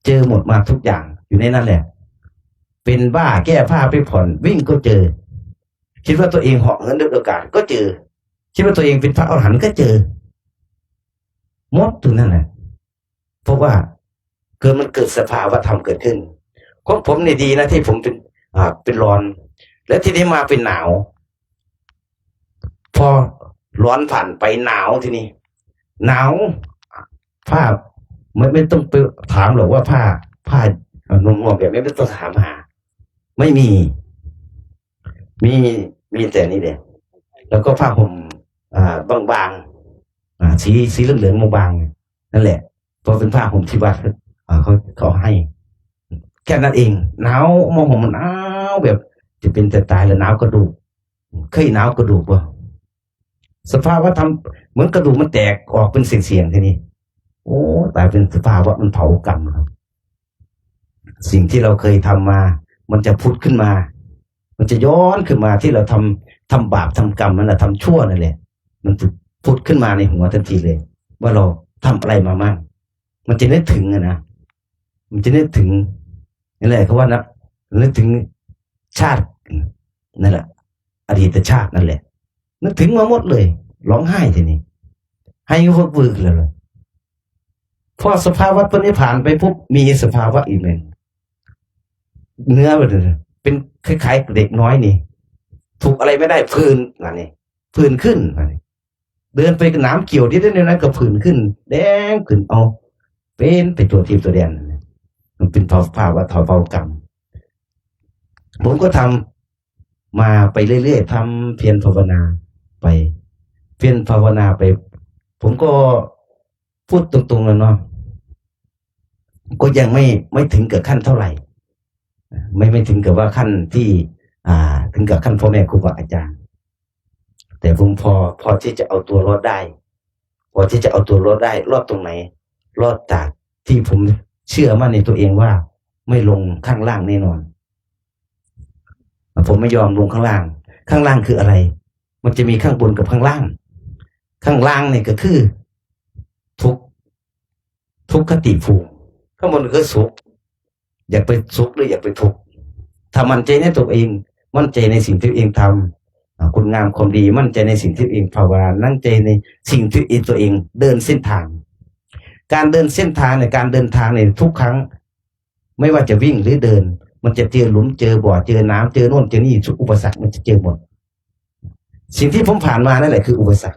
ເຈີໝົດມາທຸກຢ່າງຢູ່ໃນນັ້ນແຫຼະ ເປັນບ້າແກ້ຜ້າເປັນຜ່ອນ ວິ່ງກໍເຈີ ຄິດວ່າຕົວເອງເຫາະເຫີນເດີດໂອກາດກໍເຈີ ຄິດວ່າຕົວເອງເປັນພະອະລະຫັນກໍເຈີໝົດ ຕົງນັ້ນແຫຼະ. ເພາະວ່າເກີດ ມັນເກີດສະພາວະທຳເກີດຂຶ້ນ. ຂອງຜົມນີ້ດີນະ ທີ່ຜົມເປັນ ອ່າ ເປັນຮ້ອນ ແລ້ວທີນີ້ມາເປັນໜາວ. ພໍຮ້ອນຜ່ານໄປ ໜາວ ທີນີ້ໜາວ ຜ້າ ໄມ່ ໄມ່ຕ້ອງໄປຖາມຫຼອກວ່າຜ້າ ຜ້າ ເອີ່ ນຸ່ງຫົ່ມແບບນີ້ ໄມ່ຕ້ອງຖາມຫາ ໄມ່ມີ ມີ ມີແຕ່ນີ້ແຫຼະ. ແລ້ວກໍຜ້າຫົ່ມ ອ່າ ບາງໆ ອ່າ ສີ ສີເຫຼືອງໆ ບາງໆ ນັ້ນແຫຼະ. ເພາະເປັນຜ້າຫົ່ມທີ່ວັດ ອ່າ ເຂົາ ເຂົາໃຫ້ ແຄ່ນັ້ນເອງ. ໜາວ ມາຫົ່ມມັນໜາວແບບຈະເປັນຈະຕາຍ ແລ້ວໜາວກະດູກ. ເຄີຍໜາວກະດູກບໍ່? ສະພາວະທຳເໝືອນກະດູກມັນແຕກອອກເປັນສ່ຽງໆ ທີນີ້ ໂອ້ ຕາຍ ເປັນສະພາວະມັນເຜົາກຳ. ສິ່ງທີ່ເຮົາເຄີຍທຳມາ ມັນຈະຜຸດຂຶ້ນມາ ມັນຈະຍ້ອນຂຶ້ນມາ ທີ່ເຮົາທຳ ທຳບາບທຳກຳນັ້ນນະ ທຳຊົ່ວນັ້ນແຫຼະ ມັນຈະຜຸດຂຶ້ນມາໃນຫົວທັນທີເລີຍ ວ່າເຮົາທຳອະໄລມາໝັ້ງ. ມັນຈະນຶກເຖິງຫັ້ນນະ ມັນຈະນຶກເຖິງ ນີ້ແຫຼະ ເຂົາວ່ານະ ນຶກເຖິງຊາດ ນັ້ນແຫຼະ ອະດີດຊາດນັ້ນແຫຼະ ນຶກເຖິງມາໝົດເລີຍ. ຮ້ອງໄຫ້ທີນີ້ ໄຫ້ວຶກໆ ແລ້ວລະ ພໍສະພາວະປະນິບພານໄປປຸບ ມີສະພາວະອີກແມ່ນ ເໜືອໄປເປັນຄ້າຍໆ ເດັກນ້ອຍນີ້ ທຸກອະໄລໄມ່ໄດ້ ຟື້ນ ບາດນີ້ຟື້ນຂຶ້ນ ບາດນີ້ເດີນໄປກະໜາມກ່ຽວ ທີ່ໄດ້ແນວນັ້ນກໍຟື້ນຂຶ້ນ ແດງຂຶ້ນ ເອົາ ເປັນໄປທົ່ວທີບທົ່ວແດນ. ມັນເປັນສະພາວະເຖົ້າເບົາກຳ. ຜົມກໍທຳມາໄປເລື້ອຍໆ ທຳພຽນພາວະນາໄປ ພຽນພາວະນາໄປ ຜົມກໍ ພູດຕົງໆ ແລ້ວເນາະ ກໍຍັງໄມ່ ໄມ່ເຖິງກັບຂັ້ນເທົ່າໃດ ໄມ່ ໄມ່ເຖິງກັບວ່າຂັ້ນທີ່ ອ່າ ເຖິງກັບຂັ້ນພໍ່ແມ່ຄູບາອາຈານ ແຕ່ຜົມພໍ ພໍທີ່ຈະເອົາຕົວລອດໄດ້ ພໍທີ່ຈະເອົາຕົວລອດໄດ້. ລອດຕົງໃດ? ລອດຈາກທີ່ຜົມເຊື່ອໝັ້ນໃນຕົວເອງວ່າ ໄມ່ລົງຂ້າງລ່າງແນ່ນອນ. ຜົມໄມ່ຍອມລົງຂ້າງລ່າງ. ຂ້າງລ່າງຄືອະໄລ? ມັນຈະມີຂ້າງບົນກັບຂ້າງລ່າງ. ຂ້າງລ່າງນີ້ກໍຄືທຸກ ທຸກຄະຕິພູມ. ຂ້າງບົນກໍຄືສຸກ. ຢາກໄປສຸກ ຫຼື ຢາກໄປທຸກ. ຖ້າໝັ້ນໃຈໃນຕົວເອງ, ໝັ້ນໃຈໃນສິ່ງທີ່ຕົວເອງທຳ, ອາ, ຄຸນງາມຄວາມດີ, ໝັ້ນໃຈໃນສິ່ງທີ່ຕົວເອງພາວະນາ, ໝັ້ນໃຈໃນສິ່ງທີ່ຕົວເອງເດີນເສັ້ນທາງ. ການເດີນເສັ້ນທາງໃນການເດີນທາງໃນທຸກຄັ້ງ ໄມ່ວ່າຈະວິ່ງ ຫຼື ເດີນ, ມັນຈະເຈີຫຼຸມ, ເຈີບໍ່, ເຈີນ້ຳ, ເຈີໂນ່ນເຈີນີ້, ທຸກອຸປະສັກມັນຈະເຈີໝົດ. ສິ່ງທີ່ຜົມຜ່ານມານັ້ນແຫຼະຄືອຸປະສັກ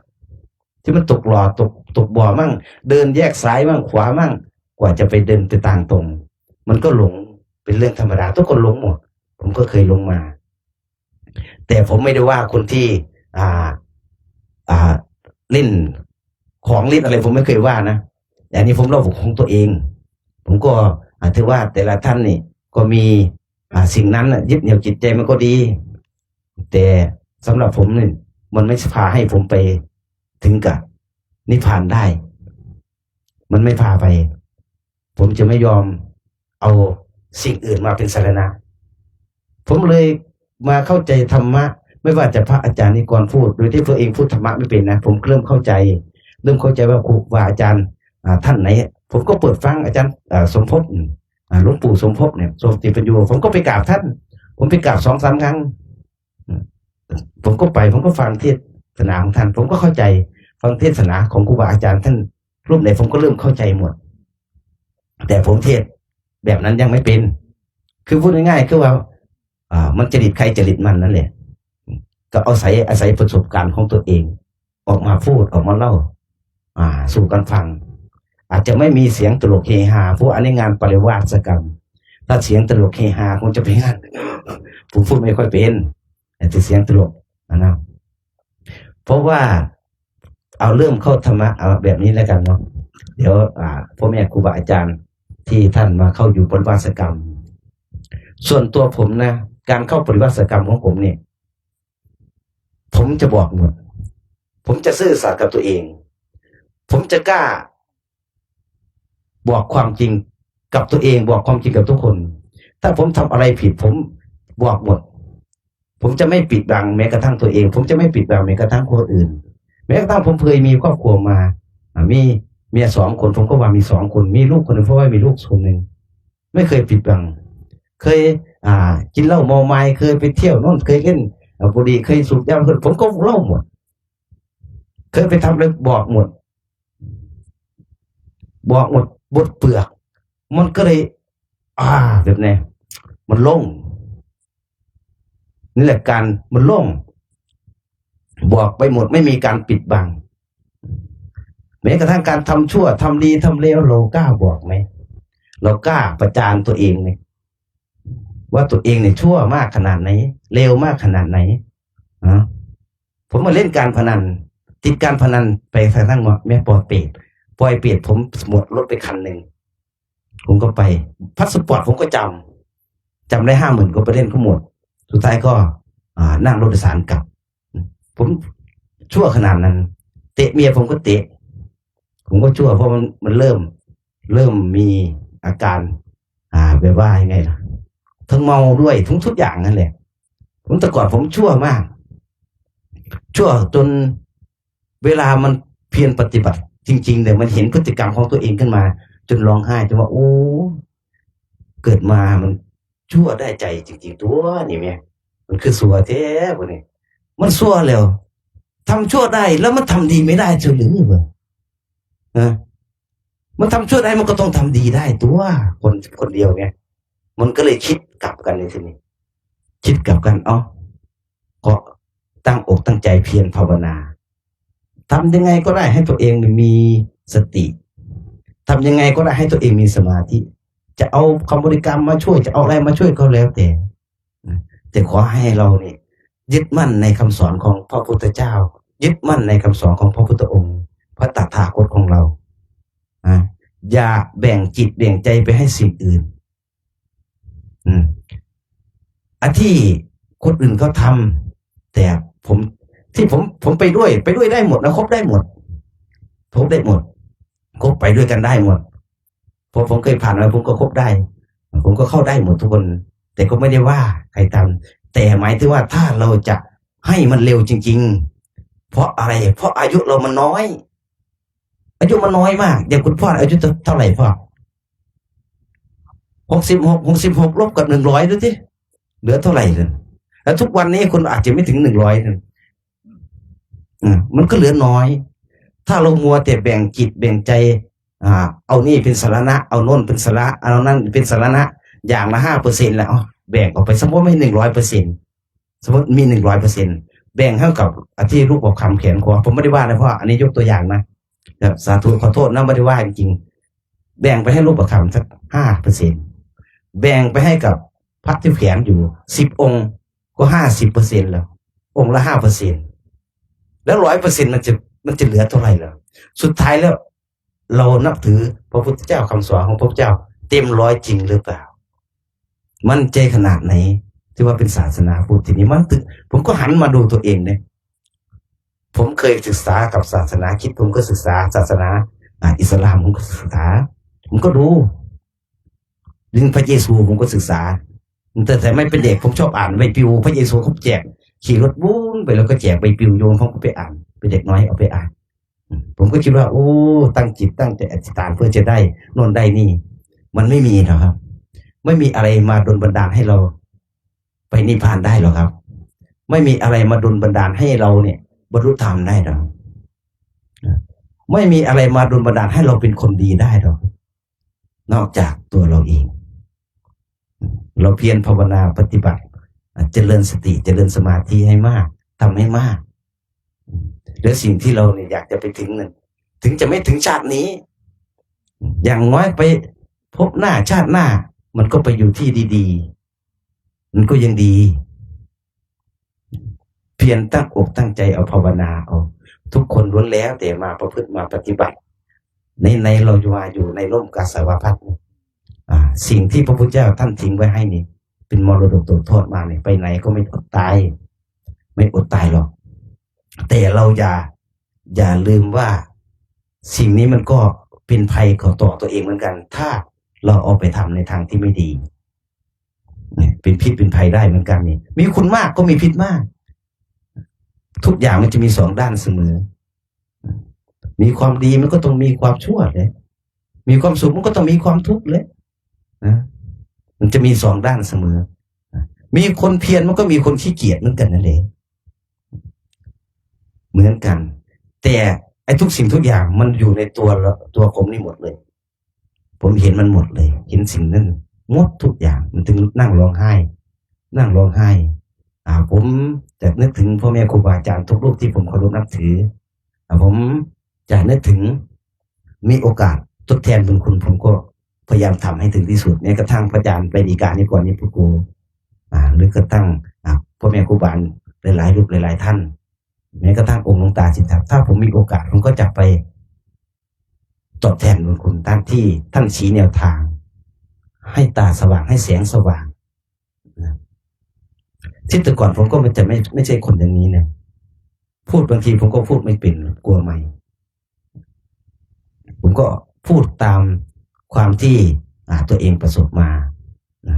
ທີ່ມັນຕົກຫຼໍ່ ຕົກ ຕົກບໍ່ມັ້ງ, ເດີນແຍກຊ້າຍມັ້ງ ຂວາມັ້ງ, ກວ່າຈະໄປເດີນໄປທາງຕົງ ມັນກໍຫຼົງ, ເປັນເລື່ອງທຳມະດາ, ທຸກຄົນຫຼົງໝົດ, ຜົມກໍເຄີຍຫຼົງມາ. ແຕ່ຜົມໄມ່ໄດ້ວ່າຄົນທີ່ ອ່າ ອ່າ ຫຼິ້ນຂອງຫຼິ້ນອະໄລ ຜົມໄມ່ເຄີຍວ່ານະ. ອັນນີ້ຜົມເລົ່າຂອງຕົວເອງ. ຜົມກໍ ອ່າ ຖືວ່າແຕ່ລະທ່ານນີ້ກໍມີ ອ່າ ສິ່ງນັ້ນນະ ຍຶດໜຽວຈິດໃຈມັນກໍດີ, ແຕ່ສຳລັບຜົມນີ້ ມັນໄມ່ພາໃຫ້ຜົມໄປເຖິງກັບນິບພານໄດ້, ມັນໄມ່ພາໄປ. ຜົມຈະໄມ່ຍອມເອົາສິ່ງອື່ນມາເປັນສາລະນະ. ຜົມເລີຍມາເຂົ້າໃຈທຳມະ, ໄມ່ວ່າຈະພະອາຈານນິກອນພູດ, ໂດຍທີ່ຕົວເອງພູດທຳມະໄມ່ເປັນນະ, ຜົມເລີ່ມເຂົ້າໃຈ, ເລີ່ມເຂົ້າໃຈວ່າຄູບາອາຈານ ອ່າ ທ່ານໃດ, ຜົມກໍເປີດຟັງອາຈານ ເອີ ສົມພົບ, ອາ ຫຼວງປູ່ສົມພົບເນຍ ສົມຕິປັນໂຍ, ຜົມກໍໄປກາບທ່ານ, ຜົມໄປກາບສອງສາມຄັ້ງ. ອາ ຜົມກໍໄປ, ຜົມກໍຟັງເທດສະໜາຂອງທ່ານ, ຜົມກໍເຂົ້າໃຈ, ຟັງເທດສະໜາຂອງຄູບາອາຈານທ່ານຮູບໃດ, ຜົມກໍເລີ່ມເຂົ້າໃຈໝົດ. ແຕ່ຜົມເທດແບບນັ້ນຍັງໄມ່ເປັນ, ຄືເວົ້າງ່າຍໆ ຄືວ່າ ອ່າ ມັນຈະລິດໃຜຈະລິດມັນນັ້ນແຫຼະ, ກໍເອົາໄສ ອາໄສປະສົບການຂອງຕົວເອງ ອອກມາພູດ ອອກມາເລົ່າ ອ່າ ສູ່ກັນຟັງ. ອາດຈະໄມ່ມີສຽງຕະຫຼົກເຮຮາ, ເພາະວ່າອັນນີ້ງານປະລິວາສະກຳ, ຖ້າສຽງຕະຫຼົກເຮຮາຄົງຈະໄປງານ ຜູ້ ຜູ້ໄມ່ຄ່ອຍເປັນ ແຕ່ສຽງຕະຫຼົກ ອັນນັ້ນ. ເພາະວ່າ ເອົາ ເລີ່ມເຂົ້າທຳມະ ເອົາແບບນີ້ແລ້ວກັນເນາະ, ດຽວ ອ່າ ພໍ່ແມ່ຄູບາອາຈານທີ່ທ່ານມາເຂົ້າຢູ່ປະລິວາສະກຳ, ສ່ວນຕົວຜົມນະ ການເຂົ້າປະລິວາສະກຳຂອງຜົມນີ້ ຜົມຈະບອກໝົດ, ຜົມຈະຊື່ສັດກັບຕົວເອງ, ຜົມຈະກ້າບອກຄວາມຈິງກັບຕົວເອງ, ບອກຄວາມຈິງກັບທຸກຄົນ. ຖ້າຜົມທຳອະໄລຜິດ ຜົມບອກໝົດ, ຜົມຈະໄມ່ປິດບັງແມ້ກະທັ່ງຕົວເອງ, ຜົມຈະໄມ່ປິດບັງແມ້ກະທັ່ງຄົນອື່ນ. ແມ້ກະທັ່ງຜົມເຄີຍມີຄອບຄົວມາ, ອາ, ມີເມຍສອງຄົນ, ຜົມກໍວ່າມີສອງຄົນ, ມີລູກຄົນໜຶ່ງ, ເພາະວ່າມີລູກຄົນໜຶ່ງ. ໄມ່ເຄີຍປິດບັງ, ເຄີຍ ອ່າ ກິນເຫຼົ້າເມົາມາຍ, ເຄີຍໄປທ່ຽວໂນ່ນ, ເຄີຍຫຼິ້ນບຸຫຼີ່, ເຄີຍສູບຢາ, ເຄີຍ ຜົມກໍເລົ່າໝົດ. ເຄີຍໄປທຳແລ້ວບອກໝົດ ບອກໝົດ ໝົດເປືອກ ມັນກໍເລີຍ ອ່າ ແບບນີ້ ມັນໂລ່ງ ນີ້ແຫຼະການມັນໂລ່ງ ບອກໄປໝົດ ໄມ່ມີການປິດບັງ. ແມ້ກະທັ້ງການທຳຊົ່ວ ທຳດີ ທຳເລວ ເຮົາກ້າບອກໄໝ? ເຮົາກ້າປະຈານຕົວເອງໄໝ ວ່າຕົວເອງນີ້ຊົ່ວມາກຂະໜາດໃດ ເລວມາກຂະໜາດໃດ? ນະ ຜົມມາຫຼິ້ນການພະນັນ ຕິດການພະນັນໄປທາງນັ້ນໝົດ ແມ່ນປ່ອຍເປດ ປ່ອຍເປດ ຜົມໝົດລົດໄປຄັນໜຶ່ງ ຜົມກໍໄປ ພາສປອດຜົມກໍຈຳ ຈຳໄດ້ຫ້າໝື່ນ ກໍໄປຫຼິ້ນກໍໝົດ ສຸດທ້າຍກໍ ອ່າ ນັ່ງລົດໂດຍສານກັບ. ຜົມຊົ່ວຂະໜາດນັ້ນ ເຕະເມຍຜົມກໍເຕະ ຜົມກໍຊົ່ວ ເພາະມັນ ມັນເລີ່ມ ເລີ່ມມີອາການ ອ່າ ແບບວ່າຍັງໄງລະ ທັງເມົາດ້ວຍ ທຸກ ທຸກຢ່າງນັ້ນແຫຼະ. ຜົມ ແຕ່ກ່ອນຜົມຊົ່ວມາກ ຊົ່ວຈົນເວລາມັນພຽນປະຕິບັດຈິງໆ ແລ້ວມັນເຫັນພຶດຕິກຳຂອງຕົວເອງຂຶ້ນມາ ຈົນຮ້ອງໄຫ້ ຈົນວ່າ ໂອ້ ເກີດມາມັນ ຊົ່ວໄດ້ໃຈຈິງໆ ຕົວນີ້ແມ່ ມັນຄືຊົ່ວແທ້ບາດນີ້ ມັນຊົ່ວແລ້ວ ທຳຊົ່ວໄດ້ ແລ້ວມັນທຳດີໄມ່ໄດ້ຊະຫຼື ເອີ ມັນທຳຊົ່ວໄດ້ ມັນກໍຕ້ອງທຳດີໄດ້ຕົວ ຄົນ ຄົນດຽວແມ່ ມັນກໍເລີຍຄິດກັບກັນໃນທີ່ນີ້ ຄິດກັບກັນ ເອົ້າ ກໍຕັ້ງອົກຕັ້ງໃຈພຽນພາວະນາ ທຳຍັງໄງກໍໄດ້ໃຫ້ຕົວເອງມີສະຕິ ທຳຍັງໄງກໍໄດ້ໃຫ້ຕົວເອງມີສະມາທິ ຈະເອົາຄຳບໍລິກຳມາຊ່ວຍ ຈະເອົາອະໄລມາຊ່ວຍກໍແລ້ວແຕ່ ແຕ່ຂໍໃຫ້ເຮົານີ້ຍຶດໝັ້ນໃນຄຳສອນຂອງພະພຸດທະເຈົ້າ ຍຶດໝັ້ນໃນຄຳສອນຂອງພະພຸດທະອົງ ພະຕະຖາຄົດຂອງເຮົາ ນະ ຢ່າແບ່ງຈິດແບ່ງໃຈໄປໃຫ້ສິ່ງອື່ນ. ອືມ ອັນທີ່ຄົນອື່ນເຂົາທຳ ແຕ່ຜົມ ທີ່ຜົມ ຜົມໄປດ້ວຍ ໄປດ້ວຍໄດ້ໝົດນະ ຄົບໄດ້ໝົດ ຄົບໄດ້ໝົດ ຄົບໄປດ້ວຍກັນໄດ້ໝົດ ເພາະຜົມເຄີຍຜ່ານມາ ຜົມກໍຄົບໄດ້ ຜົມກໍເຂົ້າໄດ້ໝົດທຸກຄົນ ແຕ່ກໍໄມ່ໄດ້ວ່າໃຄຕາມ ແຕ່ໝາຍເຖິງວ່າຖ້າເຮົາຈະໃຫ້ມັນເລັວຈິງໆ ເພາະອະໄລ? ເພາະອາຍຸເຮົາມັນນ້ອຍ ອາຍຸມັນນ້ອຍມາກ. ຢ່າງຄຸນພໍ່ອາຍຸເທົ່າ ເທົ່າໃດພໍ່? ຫົກສິບຫົກ ຫົກສິບຫົກ ລົບກັບໜຶ່ງຮ້ອຍດູຕິ ເຫຼືອເທົ່າໃດນັ້ນ? ແລ້ວທຸກວັນນີ້ຄຸນອາດຈະໄມ່ເຖິງໜຶ່ງຮ້ອຍນັ້ນ ອາ ມັນກໍເຫຼືອນ້ອຍ. ຖ້າເຮົາມົວແຕ່ແບ່ງຈິດແບ່ງໃຈ ອາ ເອົານີ້ເປັນສາລະນະ ເອົາໂນ້ນເປັນສາລະ ເອົານັ້ນເປັນສາລະນະ ຢ່າງລະຫ້າເປີເຊັນ ແລ້ວ ເອົາ ແບ່ງອອກໄປ ສົມມຸດມີໜຶ່ງຮ້ອຍເປີເຊັນ ສົມມຸດມີໜຶ່ງຮ້ອຍເປີເຊັນ ແບ່ງໃຫ້ກັບອາ ທີ່ຮູບປະຄຳແຂນຂວາ ຜົມບໍ່ໄດ້ວ່ານະ ເພາະອັນນີ້ຍົກຕົວຢ່າງນະ ແບບ ສາທຸ ຂໍໂທດນະ ບໍ່ໄດ້ວ່າຈິງໆ ແບ່ງໄປໃຫ້ຮູບປະຄຳສັກຫ້າເປີເຊັນ ແບ່ງໄປໃຫ້ກັບພະທີ່ແຂວນຢູ່ສິບອົງ ກໍຫ້າສິບເປີເຊັນແລ້ວ ອົງລະຫ້າເປີເຊັນ ແລ້ວຮ້ອຍເປີເຊັນ ມັນຈະ ມັນຈະເຫຼືອເທົ່າໃດລະ? ສຸດທ້າຍແລ້ວ ເຮົານັບຖືພະພຸດທະເຈົ້າ ຄຳສອນຂອງພະພຸດທະເຈົ້າເຕັມຮ້ອຍຈິງຫຼືເປົ່າ? ໝັ້ນໃຈຂະໜາດໃດ ຖືວ່າເປັນສາສະໜາພຸດທີ່ນີ້? ມັນ ຜົມກໍຫັນມາດູຕົວເອງເດ້ ຜົມເຄີຍສຶກສາກັບສາສະໜາຄຣິດ ຜົມກໍສຶກສາສາສະໜາ ອາ ອິດສະລາມ ຜົມກໍສຶກສາ ຜົມກໍດູ ເລື່ອງພະເຢຊູ ຜົມກໍສຶກສາ ຕັ້ງແຕ່ສະໄໝເປັນເດັກ ຜົມຊອບອ່ານໃບປິວ ພະເຢຊູເຂົາແຈກ ຂີ່ລົດວຸ້ນໄປ ແລ້ວກໍແຈກໃບປິວໂຍມ ຜົມກໍໄປອ່ານ ເປັນເດັກນ້ອຍເອົາໄປອ່ານ ອືມ ຜົມກໍຄິດວ່າ ໂອ້ ຕັ້ງຈິດຕັ້ງໃຈອະທິຖານເພື່ອຈະໄດ້ໂນ່ນໄດ້ນີ້ ມັນໄມ່ມີດອກຄັບ ໄມ່ມີອະໄລມາດົນບັນດານໃຫ້ເຮົາໄປນິບພານໄດ້ດອກຄັບ ໄມ່ມີອະໄລມາດົນບັນດານໃຫ້ເຮົານີ້ບັນລຸທຳໄດ້ດອກ ໄມ່ມີອະໄລມາດົນບັນດານໃຫ້ເຮົາເປັນຄົນດີໄດ້ດອກ ນອກຈາກຕົວເຮົາເອງ. ເຮົາພຽນພາວະນາປະຕິບັດ ອາ ຈະເລີນສະຕິ ຈະເລີນສະມາທິໃຫ້ມາກ ທຳໃຫ້ມາກ ແລະ ສິ່ງທີ່ເຮົານີ້ຢາກຈະໄປເຖິງນັ້ນ ເຖິງຈະໄມ່ເຖິງຊາດນີ້ ຢ່າງໜ້ອຍໄປພົບໜ້າຊາດໜ້າ ມັນກໍໄປຢູ່ທີ່ດີໆ ມັນກໍຍັງດີ. ພຽນຕັ້ງອົກຕັ້ງໃຈເອົາ ພາວະນາເອົາ ທຸກຄົນລ້ວນແລ້ວແຕ່ມາປະພຶດມາປະຕິບັດ ໃນ ໃນເຮົາຢູ່ວ່າຢູ່ໃນຮົ່ມກາສາວະພັດ ອາ ສິ່ງທີ່ພະພຸດທະເຈົ້າທ່ານຖິ້ມໄວ້ໃຫ້ນີ້ ເປັນມໍລະດົກຕົກທອດມານີ້ ໄປໃນກໍໄມ່ອົດຕາຍ ໄມ່ອົດຕາຍຫຼອກ ແຕ່ເຮົາຢ່າ ຢ່າລືມວ່າສິ່ງນີ້ມັນກໍເປັນໄພຕໍ່ຕົວເອງເໝືອນກັນ ຖ້າເຮົາເອົາໄປທຳໃນທາງທີ່ໄມ່ດີ. ເປັນພິດເປັນໄພໄດ້ເໝືອນກັນນີ້ ມີຄຸນມາກກໍມີພິດມາກ ທຸກຢ່າງມັນຈະມີສອງດ້ານສະເໝີ ມີຄວາມດີມັນກໍຕ້ອງມີຄວາມຊົ່ວເດ້ ມີຄວາມສຸກມັນກໍຕ້ອງມີຄວາມທຸກເດ້ ນະ ມັນຈະມີສອງດ້ານສະເໝີ ມີຄົນພຽນມັນກໍມີຄົນຂີ້ກຽດເໝືອນກັນນັ້ນແຫຼະ ເໝືອນກັນ ແຕ່ໄອ້ທຸກສິ່ງທຸກຢ່າງມັນຢູ່ໃນຕົວ ຕົວຜົມນີ້ໝົດເລີຍ. ຜົມເຫັນມັນໝົດເລີຍ ເຫັນສິ່ງນັ້ນໝົດທຸກຢ່າງ. ມັນເຖິງນັ່ງຮ້ອງໄຫ້ ນັ່ງຮ້ອງໄຫ້. ອາ ຜົມຈະນຶກເຖິງພໍ່ແມ່ຄູບາອາຈານທຸກຮູບທີ່ຜົມເຄົາລົບນັບຖື. ອາ ຜົມຈະນຶກເຖິງ ມີໂອກາດທົດແທນບຸນຄຸນ ຜົມກໍພະຍາຍາມທຳໃຫ້ເຖິງທີ່ສຸດ. ແມ້ກະທັ້ງພະອາຈານໄຕຣະນີການິກອນນິພຸດໂກ ອາ ຫຼືກະທັ້ງ ອາ ພໍ່ແມ່ຄູບາຫຼາຍໆຮູບຫຼາຍໆທ່ານ ແມ້ກະທັ້ງອົງຫຼວງຕາສິດທັບ ຖ້າຜົມມີໂອກາດ ຜົມກໍຈະໄປຕອບແທນບຸນຄຸນທ່ານ ທີ່ທ່ານຊີ້ແນວທາງ ໃຫ້ຕາສະຫວ່າງ ໃຫ້ແສງສະຫວ່າງນະ. ທີ່ແຕ່ກ່ອນຜົມກໍຈະໄມ່ ໄມ່ໃຊ່ຄົນຢ່າງນີ້ນະ ພູດບາງທີຜົມກໍພູດໄມ່ເປັນ ກົວໄມ. ຜົມກໍພູດຕາມຄວາມທີ່ ອາ ຕົວເອງປະສົບມານະ.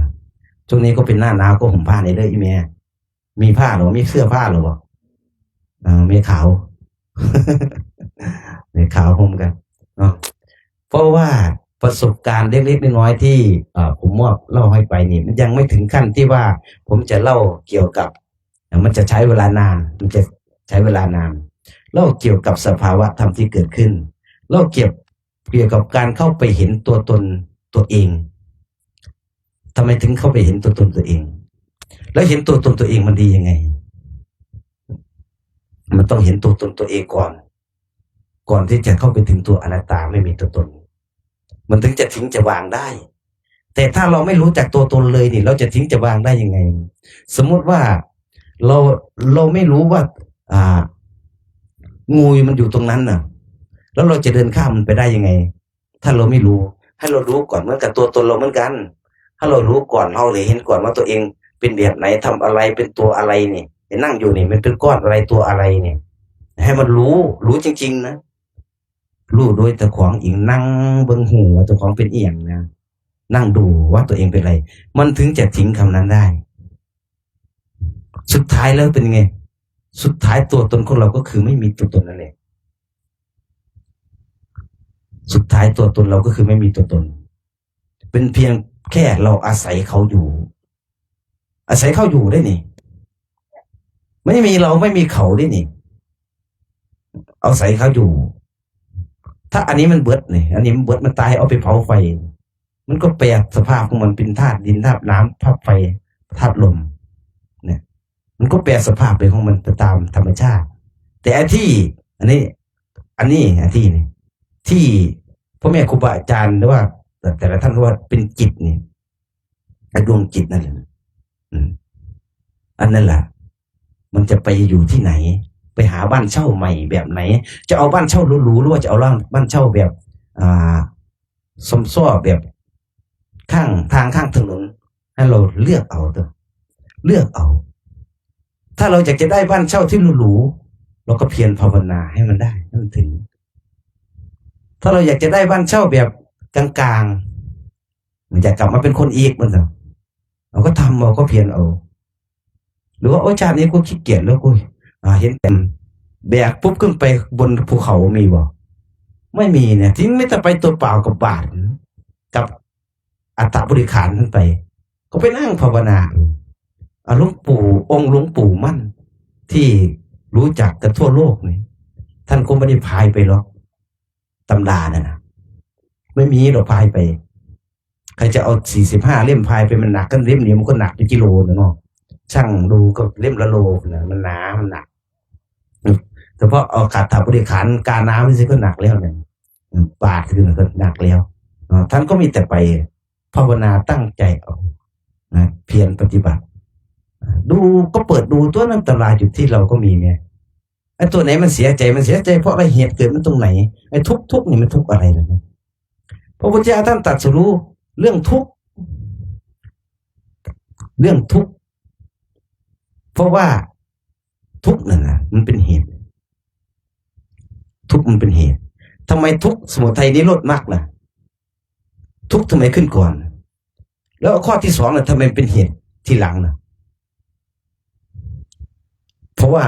ຊ່ວງນີ້ກໍເປັນໜ້າໜາວ ກໍຫຸ້ມຜ້າແດ່ເດີອີ່ແມ່. ມີຜ້າແລ້ວບໍ່? ມີເສື້ອຜ້າແລ້ວບໍ່? ເອີ ແມ່ຂາວ ແມ່ຂາວຫົ່ມກັນເນາະ. ເພາະວ່າປະສົບການເລັກໆນ້ອຍໆທີ່ ເອີ ຜົມມອບເລົ່າໃຫ້ໄປນີ້ ມັນຍັງໄມ່ເຖິງຂັ້ນທີ່ວ່າຜົມຈະເລົ່າກ່ຽວກັບ ແລ້ວມັນຈະໃຊ້ເວລານານ ມັນຈະໃຊ້ເວລານານ. ເລົ່າກ່ຽວກັບສະພາວະທຳທີ່ເກີດຂຶ້ນ ເລົ່າກ່ຽວ ກ່ຽວກັບການເຂົ້າໄປເຫັນຕົວຕົນຕົວເອງ. ທຳໄມເຖິງເຂົ້າໄປເຫັນຕົວຕົນຕົວເອງ? ແລ້ວເຫັນຕົວຕົນຕົວເອງມັນດີຍັງໄງ? ມັນຕ້ອງເຫັນຕົວຕົນຕົວເອງກ່ອນ ກ່ອນທີ່ຈະເຂົ້າໄປເຖິງຕົວອະນັດຕາ ໄມ່ມີຕົວຕົນ ມັນເຖິງຈະຖິ້ງຈະວາງໄດ້. ແຕ່ຖ້າເຮົາໄມ່ຮູ້ຈັກຕົວຕົນເລີຍນີ້ ເຮົາຈະຖິ້ງຈະວາງໄດ້ຍັງໄງ? ສົມມຸດວ່າເຮົາ ເຮົາໄມ່ຮູ້ວ່າ ອ່າ ງູມັນຢູ່ຕົງນັ້ນນະ ແລ້ວເຮົາຈະເດີນຂ້າມມັນໄປໄດ້ຍັງໄງ? ຖ້າເຮົາໄມ່ຮູ້ ໃຫ້ເຮົາຮູ້ກ່ອນ. ເໝືອນກັບຕົວຕົນເຮົາເໝືອນກັນ ໃຫ້ເຮົາຮູ້ກ່ອນ ເຮົາເລີຍເຫັນກ່ອນວ່າຕົວເອງເປັນແບບໃດ ທຳອະໄລ ເປັນຕົວອະໄລນີ້ ໄປນັ່ງຢູ່ນີ້ ມັນເປັນກ້ອນອະໄລ ຕົວອະໄລນີ້ ໃຫ້ມັນຮູ້ ຮູ້ຈິງໆນະ. ຮູ້ໂດຍເຈົ້າຂອງເອງ ນັ່ງເບິ່ງຮູ້ວ່າເຈົ້າຂອງເປັນອີ່ຫຍັງນະ ນັ່ງດູວ່າຕົວເອງເປັນໄລ ມັນເຖິງຈະຖິ້ງຄຳນັ້ນໄດ້. ສຸດທ້າຍແລ້ວເປັນຍັງໄງ? ສຸດທ້າຍຕົວຕົນຂອງເຮົາກໍຄືໄມ່ມີຕົວຕົນນັ້ນແຫຼະ. ສຸດທ້າຍຕົວຕົນເຮົາກໍຄືໄມ່ມີຕົວຕົນ ເປັນພຽງແຄ່ເຮົາອາໄສເຂົາຢູ່ ອາໄສເຂົາຢູ່ເດ້ນີ້ ໄມ່ມີເຮົາ ໄມ່ມີເຂົາເດ້ນີ້ ອາໄສເຂົາຢູ່. ຖ້າອັນນີ້ມັນເບິດນີ້ ອັນນີ້ມັນເບິດ ມັນຕາຍ ເອົາໄປເຜົາໄຟ ມັນກໍແປສະພາບຂອງມັນເປັນທາດດິນ ທາດນ້ຳ ທາດໄຟ ທາດລົມເນຍ ມັນກໍແປສະພາບໄປຂອງມັນໄປຕາມທຳມະຊາດ. ແຕ່ອັນທີ່ ອັນນີ້ ອັນນີ້ ອັນທີ່ນີ້ ທີ່ພໍ່ແມ່ຄູບາອາຈານ ຫຼືວ່າແຕ່ລະທ່ານເວົ້າວ່າເປັນຈິດນີ້ ອະ ດວງຈິດນັ້ນແຫຼະ ອືມ ອັນນັ້ນລະ ມັນຈະໄປຢູ່ທີ່ໃດ? ໄປຫາບ້ານເຊົ່າໃໝ່ແບບໃດ? ຈະເອົາບ້ານເຊົ່າຫຼູໆ ຫຼືວ່າຈະເອົາ ລ- ບ້ານເຊົ່າແບບ ອ່າ ຊອມຊໍ ແບບຂ້າງທາງ ຂ້າງຖະໜົນ? ໃຫ້ເຮົາເລືອກເອົາເດີ ເລືອກເອົາ. ຖ້າເຮົາຢາກຈະໄດ້ບ້ານເຊົ່າທີ່ຫຼູໆ ເຮົາກໍພຽນພາວະນາໃຫ້ມັນໄດ້ ໃຫ້ມັນເຖິງ. ຖ້າເຮົາຢາກຈະໄດ້ບ້ານເຊົ່າແບບກາງໆ ມັນຈະກັບມາເປັນຄົນອີກ ມັນກໍ ເຮົາກໍທຳເອົາ ກໍພຽນເອົາ. ຫຼືວ່າ ໂອ້ ຊາດນີ້ກູຂີ້ກຽດແລ້ວ ກູ ອາ ເຫັນແຕ່ ແບກປຸບຂຶ້ນໄປບົນພູເຂົາ ມີບໍ່? ໄມ່ມີນະ ທີ່ມີແຕ່ໄປຕົວເປົ່າກັບບາດ ກັບອັດຕະບໍລິຂານຂຶ້ນໄປ ກໍໄປນັ່ງພາວະນາ. ອາ ຫຼວງປູ່ ອົງຫຼວງປູ່ໝັ້ນ ທີ່ຮູ້ຈັກກັນທົ່ວໂລກນີ້ ທ່ານກໍບໍ່ໄດ້ພາຍໄປຫຼອກ ຕຳລານັ້ນນະ ໄມ່ມີດອກພາຍໄປ. ໃຜຈະເອົາສີ່ສິບຫ້າເຫຼັ້ມພາຍໄປ ມັນໜັກ ຄັນເຫຼັ້ມດຽວມັນກໍໜັກເປັນກິໂລແລ້ວເນາະ. ຊັ່ງດູກໍເຫຼັ້ມລະໂລນະ ມັນໜາ ມັນໜັກ. ສະເພາະເອົາອັດຕະບໍລິຂານ ການ້ຳ ມັນຊິກໍໜັກແລ້ວນະ ບາດຂຶ້ນກໍໜັກແລ້ວ. ເນາະ ທ່ານກໍມີແຕ່ໄປພາວະນາ ຕັ້ງໃຈເອົານະ ພຽນປະຕິບັດ. ດູ ກໍເປີດດູຕົວະ ໃນຕຳລາຢູ່ທີ່ເຮົາກໍມີແມ່. ໄອ້ຕົວໃດມັນເສຍໃຈ ມັນເສຍໃຈເພາະອະໄລ? ເຫດເກີດມັນຕົງໃດ? ໄອ້ທຸກ ທຸກນີ້ມັນທຸກອະໄລລະ? ພະພຸດທະເຈົ້າທ່ານຕັດສະຮູ້ເລື່ອງທຸກ ເລື່ອງທຸກ ເພາະວ່າທຸກນັ້ນນະ ມັນເປັນເຫດ ທຸກມັນເປັນເຫດ. ທຳໄມທຸກ ສະມຸໄທ ນິໂຣດ ມັກລະ? ທຸກທຳໄມຂຶ້ນກ່ອນ? ແລ້ວຂໍ້ທີສອງນະ ທຳໄມເປັນເຫດທີຫຼັງນະ? ເພາະວ່າ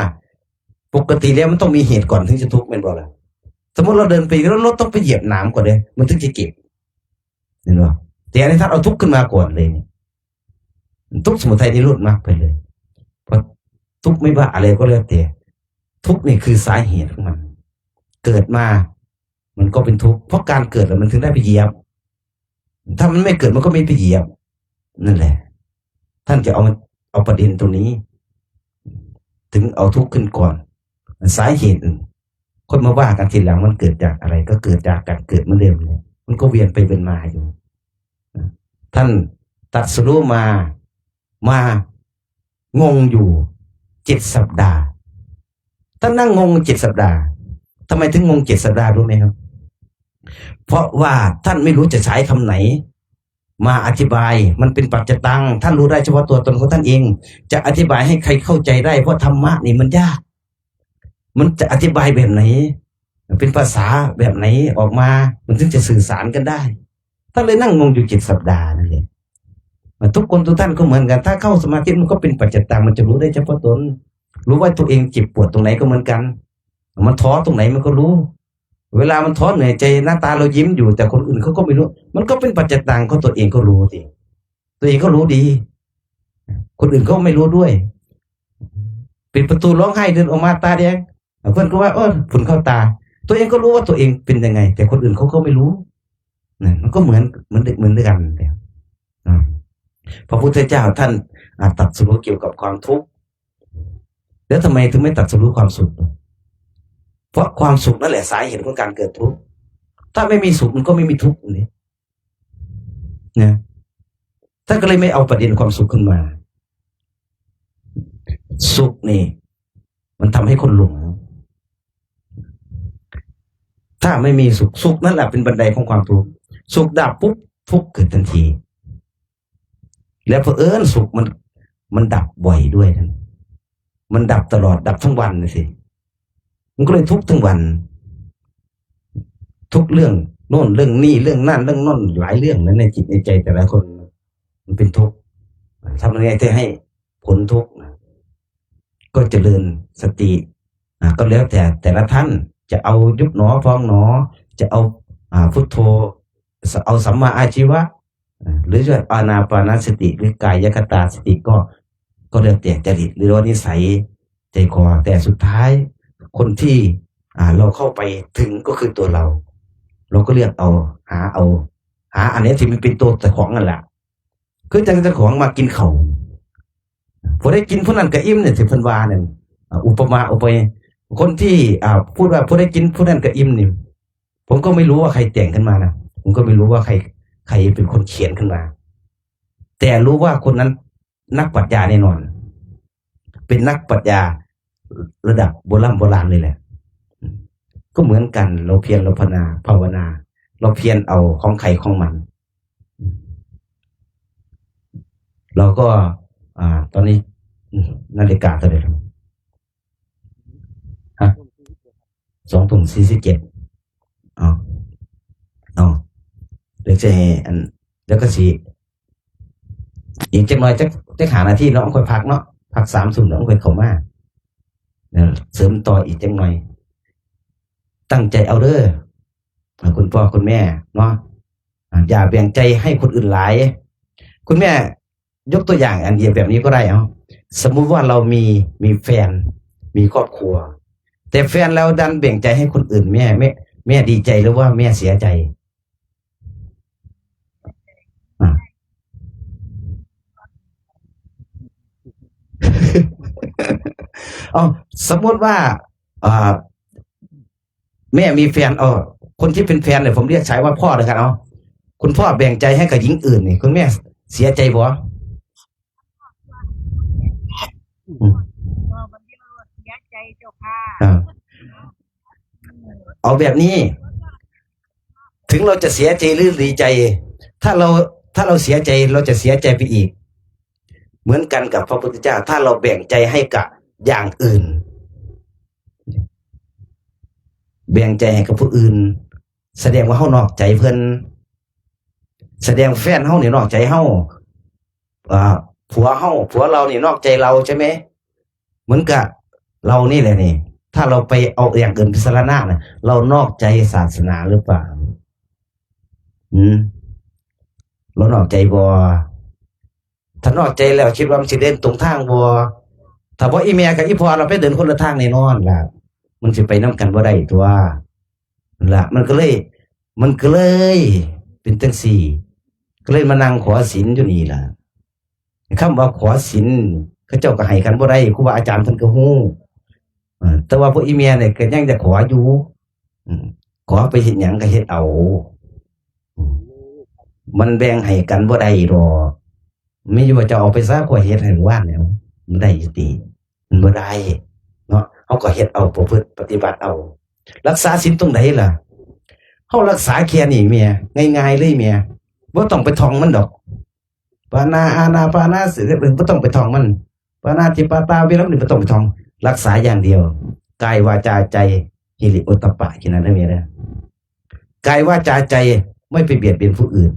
ປົກກະຕິແລ້ວມັນຕ້ອງມີເຫດກ່ອນເຖິງຈະທຸກ ແມ່ນບໍ່ລະ? ສົມມຸດເຮົາເດີນໄປ ແລ້ວເຮົາຕ້ອງໄປຢຽບໜາມກ່ອນເດ້ ມັນເຖິງຈະເຈັບ ແມ່ນບໍ່? ແຕ່ອັນນີ້ທ່ານເອົາທຸກຂຶ້ນມາກ່ອນເລີຍນີ້ ທຸກ ສະມຸໄທ ນິໂຣດ ມັກໄປເລີຍ. ເພາະທຸກໄມ່ວ່າອະໄລກໍແລ້ວແຕ່ ທຸກນີ້ຄືສາເຫດຂອງມັນ. ເກີດມາ ມັນກໍເປັນທຸກ ເພາະການເກີດແຫຼະມັນເຖິງໄດ້ໄປຢຽບ ຖ້າມັນໄມ່ເກີດມັນກໍໄມ່ໄປຢຽບ ນັ້ນແຫຼະ ທ່ານຈະເອົາ ເອົາປະເດັນຕົງນີ້ ເຖິງເອົາທຸກຂຶ້ນກ່ອນ ສາເຫດ ຄ່ອຍມາວ່າກັນທີຫຼັງ ມັນເກີດຈາກອະໄລ ກໍເກີດຈາກການເກີດເໝືອນເດີມແຫຼະ ມັນກໍວຽນໄປວຽນມາຢູ່ ທ່ານຕັດສະຮູ້ມາ ມາງົງຢູ່ເຈັດສັບດາ ທ່ານນັ່ງງົງເຈັດສັບດາ ທຳໄມເຖິງງົງເຈັດສັບດາ ຮູ້ໄໝຄັບ? ເພາະວ່າທ່ານໄມ່ຮູ້ຈະໃຊ້ຄຳໃດມາອະທິບາຍ ມັນເປັນປັດຈະຕັງ ທ່ານຮູ້ໄດ້ສະເພາະຕົວຕົນຂອງທ່ານເອງ ຈະອະທິບາຍໃຫ້ໃຄເຂົ້າໃຈໄດ້ ເພາະທຳມະນີ້ມັນຍາກ ມັນຈະອະທິບາຍແບບໃດ ເປັນພາສາແບບໃດອອກມາ ມັນເຖິງຈະສື່ສານກັນໄດ້ ທ່ານເລີຍນັ່ງງົງຢູ່ເຈັດສັບດານັ້ນແຫຼະ ທຸກຄົນທຸກທ່ານກໍເໝືອນກັນ ຖ້າເຂົ້າສະມາທິມັນກໍເປັນປັດຈະຕັງ ມັນຈະຮູ້ໄດ້ສະເພາະຕົນ ຮູ້ວ່າຕົວເອງເຈັບປວດຕົງໃດກໍເໝືອນກັນ ມັນທໍຕົງໃດມັນກໍຮູ້ ເວລາມັນທໍເໜືອຍໃຈ ໜ້າຕາລາວຍິ້ມຢູ່ ແຕ່ຄົນອື່ນເຂົາກໍໄມ່ຮູ້ ມັນກໍເປັນປັດຈະຕັງ ຂອງຕົວເອງກໍຮູ້ຕິ ຕົວເອງກໍຮູ້ດີ ຄົນອື່ນເຂົາໄມ່ຮູ້ດ້ວຍ ປິດປະຕູຮ້ອງໄຫ້ເດີນອອກມາຕາແດງ ເພິ່ນກໍວ່າ ເອີ ຝຸ່ນເຂົ້າຕາ ຕົວເອງກໍຮູ້ວ່າຕົວເອງເປັນຍັງໄງ ແຕ່ຄົນອື່ນເຂົາກໍໄມ່ຮູ້ ນັ້ນ ມັນກໍເໝືອນ ເໝືອນ ເໝືອນກັນແຫຼະ ອາ ພະພຸດທະເຈົ້າທ່ານ ອາ ຕັດສະຮູ້ກ່ຽວກັບຄວາມທຸກ ແລ້ວທຳໄມເຖິງໄມ່ຕັດສະຮູ້ຄວາມສຸກ? ເພາະຄວາມສຸກນັ້ນແຫຼະສາເຫດຂອງການເກີດທຸກ ຖ້າໄມ່ມີສຸກມັນກໍໄມ່ມີທຸກນີ້ ນະ ທ່ານກໍເລີຍໄມ່ເອົາປະເດັນຄວາມສຸກຂຶ້ນມາ ສຸກນີ້ມັນທຳໃຫ້ຄົນຫຼົງ ຖ້າໄມ່ມີສຸກ ສຸກນັ້ນແຫຼະເປັນບັນໄດຂອງຄວາມທຸກ ສຸກດັບປຸບ ທຸກເກີດທັນທີ ແລະ ເຜີເອີນສຸກມັນ ມັນດັບບໍ່ອຍດ້ວຍ ມັນດັບຕະຫຼອດ ດັບທັງວັນຈັ່ງຊີ້ ມັນກໍເລີຍທຸກທັງວັນ ທຸກເລື່ອງໂນ້ນເລື່ອງນີ້ ເລື່ອງນັ້ນເລື່ອງໂນ້ນ ຫຼາຍເລື່ອງໃນຈິດໃນໃຈແຕ່ລະຄົນ ມັນເປັນທຸກ ທຳຍັງໄງທີ່ໃຫ້ພົ້ນທຸກນະ ກໍຈະເລີນສະຕິ ອາ ກໍແລ້ວແຕ່ແຕ່ລະທ່ານ ຈະເອົາຍຸບໜໍພອງໜໍ ຈະເອົາ ອາ ພຸດໂທ ສ- ເອົາສຳມາອາຊີວະ ອາ ຫຼືຈະອານາປານະສະຕິ ຫຼືກາຍະຄະຕາສະຕິ ກໍ ກໍແລ້ວແຕ່ຈະລິດ ຫຼືວ່ານິໄສໃຈຄໍ ແຕ່ສຸດທ້າຍຄົນທີ່ ອາ ເຮົາເຂົ້າໄປເຖິງກໍຄືຕົວເຮົາ ເຮົາກໍເລືອກເອົາ ຫາເອົາ ຫາອັນໃດທີ່ມັນເປັນຕົວເຈົ້າຂອງນັ້ນລະ ຄືຈັ່ງເຈົ້າຂອງມັກກິນເຂົ້າ ຜູ້ໃດກິນຜູ້ນັ້ນກໍອີ່ມນີ້ ທີ່ເພິ່ນວ່ານັ້ນ ອາ ອຸປະມາອຸປະໄມຍ ຄົນທີ່ ອາ ພູດວ່າຜູ້ໃດກິນຜູ້ນັ້ນກໍອີ່ມນີ້ ຜົມກໍໄມ່ຮູ້ວ່າໃຜແຕ່ງຂຶ້ນມານະ ຜົມກໍໄມ່ຮູ້ວ່າໃຜ ໃຜເປັນຄົນຂຽນຂຶ້ນມາ ແຕ່ຮູ້ວ່າຄົນນັ້ນນັກປັດຍາແນ່ນອນ ເປັນນັກປັດຍາລະດັບໂບລຳໂບລານເລີຍແຫຼະ ກໍເໝືອນກັນ ເຮົາພຽນ ເຮົາພາວະນາ ພາວະນາ ເຮົາພຽນເອົາຂອງໃຜຂອງມັນ ເຮົາກໍ ອາ ຕອນນີ້ ນາລິກາເທົ່າໃດແລ້ວ? ຮະ? ສອງທຸ່ມສີ່ສິບເຈັດ ເອົາ ເອົາ ດຽວຊິໃຫ້ອັນ ດຽວກໍຊິ ອີກຈັກໜ່ອຍ ຈັກ ຈັກຫ້ານາທີເນາະ ຄ່ອຍພັກເນາະ ພັກສາມຊຸ່ມແລ້ວຄ່ອຍເຂົ້າມາ ເອີ ເສີມຕໍ່ອີກຈັກໜ່ອຍ ຕັ້ງໃຈເອົາເດີ ອາ ຄຸນພໍ່ຄຸນແມ່ເນາະ ອາ ຢ່າແບ່ງໃຈໃຫ້ຄົນອື່ນຫຼາຍ ຄຸນແມ່ ຍົກຕົວຢ່າງອັນດຽວແບບນີ້ກໍໄດ້ ເອົາ ສົມມຸດວ່າເຮົາມີ ມີແຟນ ມີຄອບຄົວ ແຕ່ແຟນລາວດັນແບ່ງໃຈໃຫ້ຄົນອື່ນ ແມ່ ແມ່ ແມ່ດີໃຈ ຫຼືວ່າແມ່ເສຍໃຈ? ອາ ເອົາ ສົມມຸດວ່າ ອາ ແມ່ມີແຟນ ເອີ ຄົນທີ່ເປັນແຟນເລີຍ ຜົມລຽກໃຊ້ວ່າພໍ່ແລ້ວກັນ ເອົາ ຄຸນພໍ່ແບ່ງໃຈໃຫ້ກັບຍິງອື່ນນີ້ ຄຸນແມ່ເສຍໃຈບໍ່? ອືມ ເອີ ເອົາແບບນີ້ ເຖິງເຮົາຈະເສຍໃຈ ຫຼື ດີໃຈ ຖ້າເຮົາ ຖ້າເຮົາເສຍໃຈ ເຮົາຈະເສຍໃຈໄປອີກ ເໝືອນກັນກັບພະພຸດທະເຈົ້າ ຖ້າເຮົາແບ່ງໃຈໃຫ້ກະຢ່າງອື່ນ ແບ່ງໃຈໃຫ້ກັບຜູ້ອື່ນ ສະແດງວ່າເຮົານອກໃຈເພິ່ນ ສະແດງແຟນເຮົານີ້ນອກໃຈເຮົາ ອາ ຜົວເຮົາ ຜົວເຮົານີ້ນອກໃຈເຮົາ ໃຊ່ໄໝ? ເໝືອນກັບເຮົານີ້ແຫຼະນີ້ ຖ້າເຮົາໄປເອົາຢ່າງອື່ນເປັນສາລະນະນະ ເຮົານອກໃຈສາສະໜາຫຼືເປົ່າ? ຫືມ ເຮົານອກໃຈບໍ່? ຖ້ານອກໃຈແລ້ວຄິດວ່າມັນຊິເດີນຕົງທາງບໍ່? ຖ້າບໍ່ອີ່ແມ່ກັບອີ່ພໍ່ລະໄປເດີນຄົນລະທາງແນ່ນອນລະ ມັນຊິໄປນຳກັນບໍ່ໄດ້ຕົວະ. ລະ ມັນກໍເລີຍ ມັນກໍເລີຍເປັນຈັ່ງຊີ້ ກໍເລີຍມານັ່ງຂໍສິນຢູ່ນີ້ລະ. ຄຳວ່າຂໍສິນ ເຂົາເຈົ້າກໍໃຫ້ກັນບໍ່ໄດ້ ຄູບາອາຈານເພິ່ນກໍຮູ້. ເອີ ແຕ່ວ່າພວກອີ່ແມ່ນີ້ກໍຍັງຈະຂໍຢູ່. ອືມ ຂໍໄປເຮັດຫຍັງກໍເຮັດເອົາ. ອືມ ມັນແບ່ງໃຫ້ກັນບໍ່ໄດ້ດອກ. ມີຢູ່ວ່າເຈົ້າເອົາໄປຊະ ຂ້ອຍເຮັດໃຫ້ມື້ວານແລ້ວ ມັນໄດ້ຢູ່ຕິ? ມັນບໍ່ໄດ້ເນາະ. ເຮົາກໍເຮັດເອົາ ປະພຶດປະຕິບັດເອົາ. ລັກສາສິນຕົງໃດລະ? ເຮົາລັກສາແຄ່ນີ້ແມ່ ງ່າຍໆເລີຍແມ່ ບໍ່ຕ້ອງໄປທ່ອງມັນດອກ. ປານາ ອານາປານາ ບໍ່ຕ້ອງໄປທ່ອງມັນ. ປານາຕິປາຕາ ເວລະນີ້ ບໍ່ຕ້ອງໄປທ່ອງ. ລັກສາຢ່າງດຽວ ກາຍ ວາຈາ ໃຈ ຮິລິໂອດຕະປະ ແຄ່ນັ້ນເດີແມ່ເດີ. ກາຍ ວາຈາ ໃຈ ໄມ່ໄປບຽດບຽນຜູ້ອື່ນ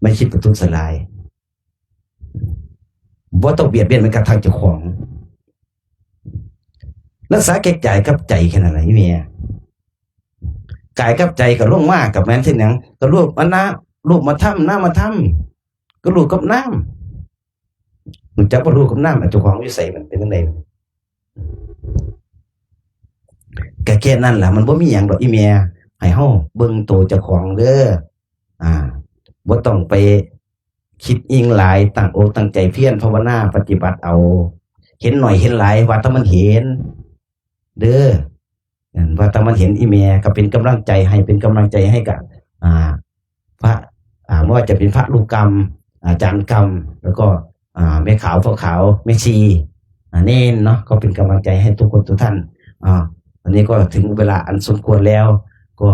ໄມ່ຄິດປະທຸດສະລາຍ ບໍ່ຕ້ອງບຽດບຽນແມ້ກະທັ່ງເຈົ້າຂອງ. ລັກສາແຄ່ກາຍກັບໃຈແຄ່ນັ້ນລະອີ່ແມ່. ກາຍກັບໃຈກໍລົງມາກັບແມ່ນເຊັ່ນຫຍັງ? ກໍຮູບ ອັນນະ ຮູບມາທຳ ນາມມາທຳ ກໍຮູບກັບນາມ. ຮູ້ຈັກບໍ່? ຮູບກັບນາມ ອັນເຈົ້າຂອງຢູ່ໃສ? ມັນເປັນຈັ່ງໃດ? ກະແຄ່ນັ້ນລະ ມັນບໍ່ມີຫຍັງດອກອີ່ແມ່. ໃຫ້ເຮົາເບິ່ງໂຕເຈົ້າຂອງເດີ ອາ ບໍ່ຕ້ອງໄປຄິດອີ່ຫຍັງຫຼາຍ ຕັ້ງອົກຕັ້ງໃຈພຽນພາວະນາປະຕິບັດເອົາ. ເຫັນໜ້ອຍເຫັນຫຼາຍ ວ່າແຕ່ມັນເຫັນເດີ ອັນ ວ່າແຕ່ມັນເຫັນ. ອີ່ແມ່ກໍເປັນກຳລັງໃຈໃຫ້ ເປັນກຳລັງໃຈໃຫ້ກັບ ອ່າ ພະ ອ່າ ບໍ່ວ່າຈະເປັນພະລູກກຳ ອາຈານກຳ ແລ້ວກໍ ອ່າ ແມ່ຂາວ ພໍ່ຂາວ ແມ່ຊີ ອ່າ ເນນເນາະ ກໍເປັນກຳລັງໃຈໃຫ້ທຸກຄົນທຸກທ່ານ. ອ່າ ວັນນີ້ກໍເຖິງເວລາອັນສົມຄວນແລ້ວ ກໍ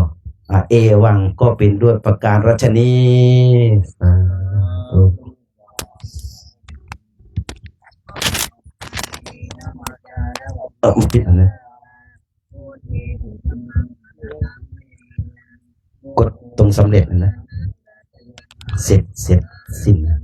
ອ່າ ເອວັງ ກໍເປັນດ້ວຍປະການລັດຊະນີ ສາທຸ. ເອີ ມັນຕິດອັນນັ້ນ ກົດຕົງສຳເລັດຫັ້ນນະ ເສັດ ເສັດສິ້ນນະ.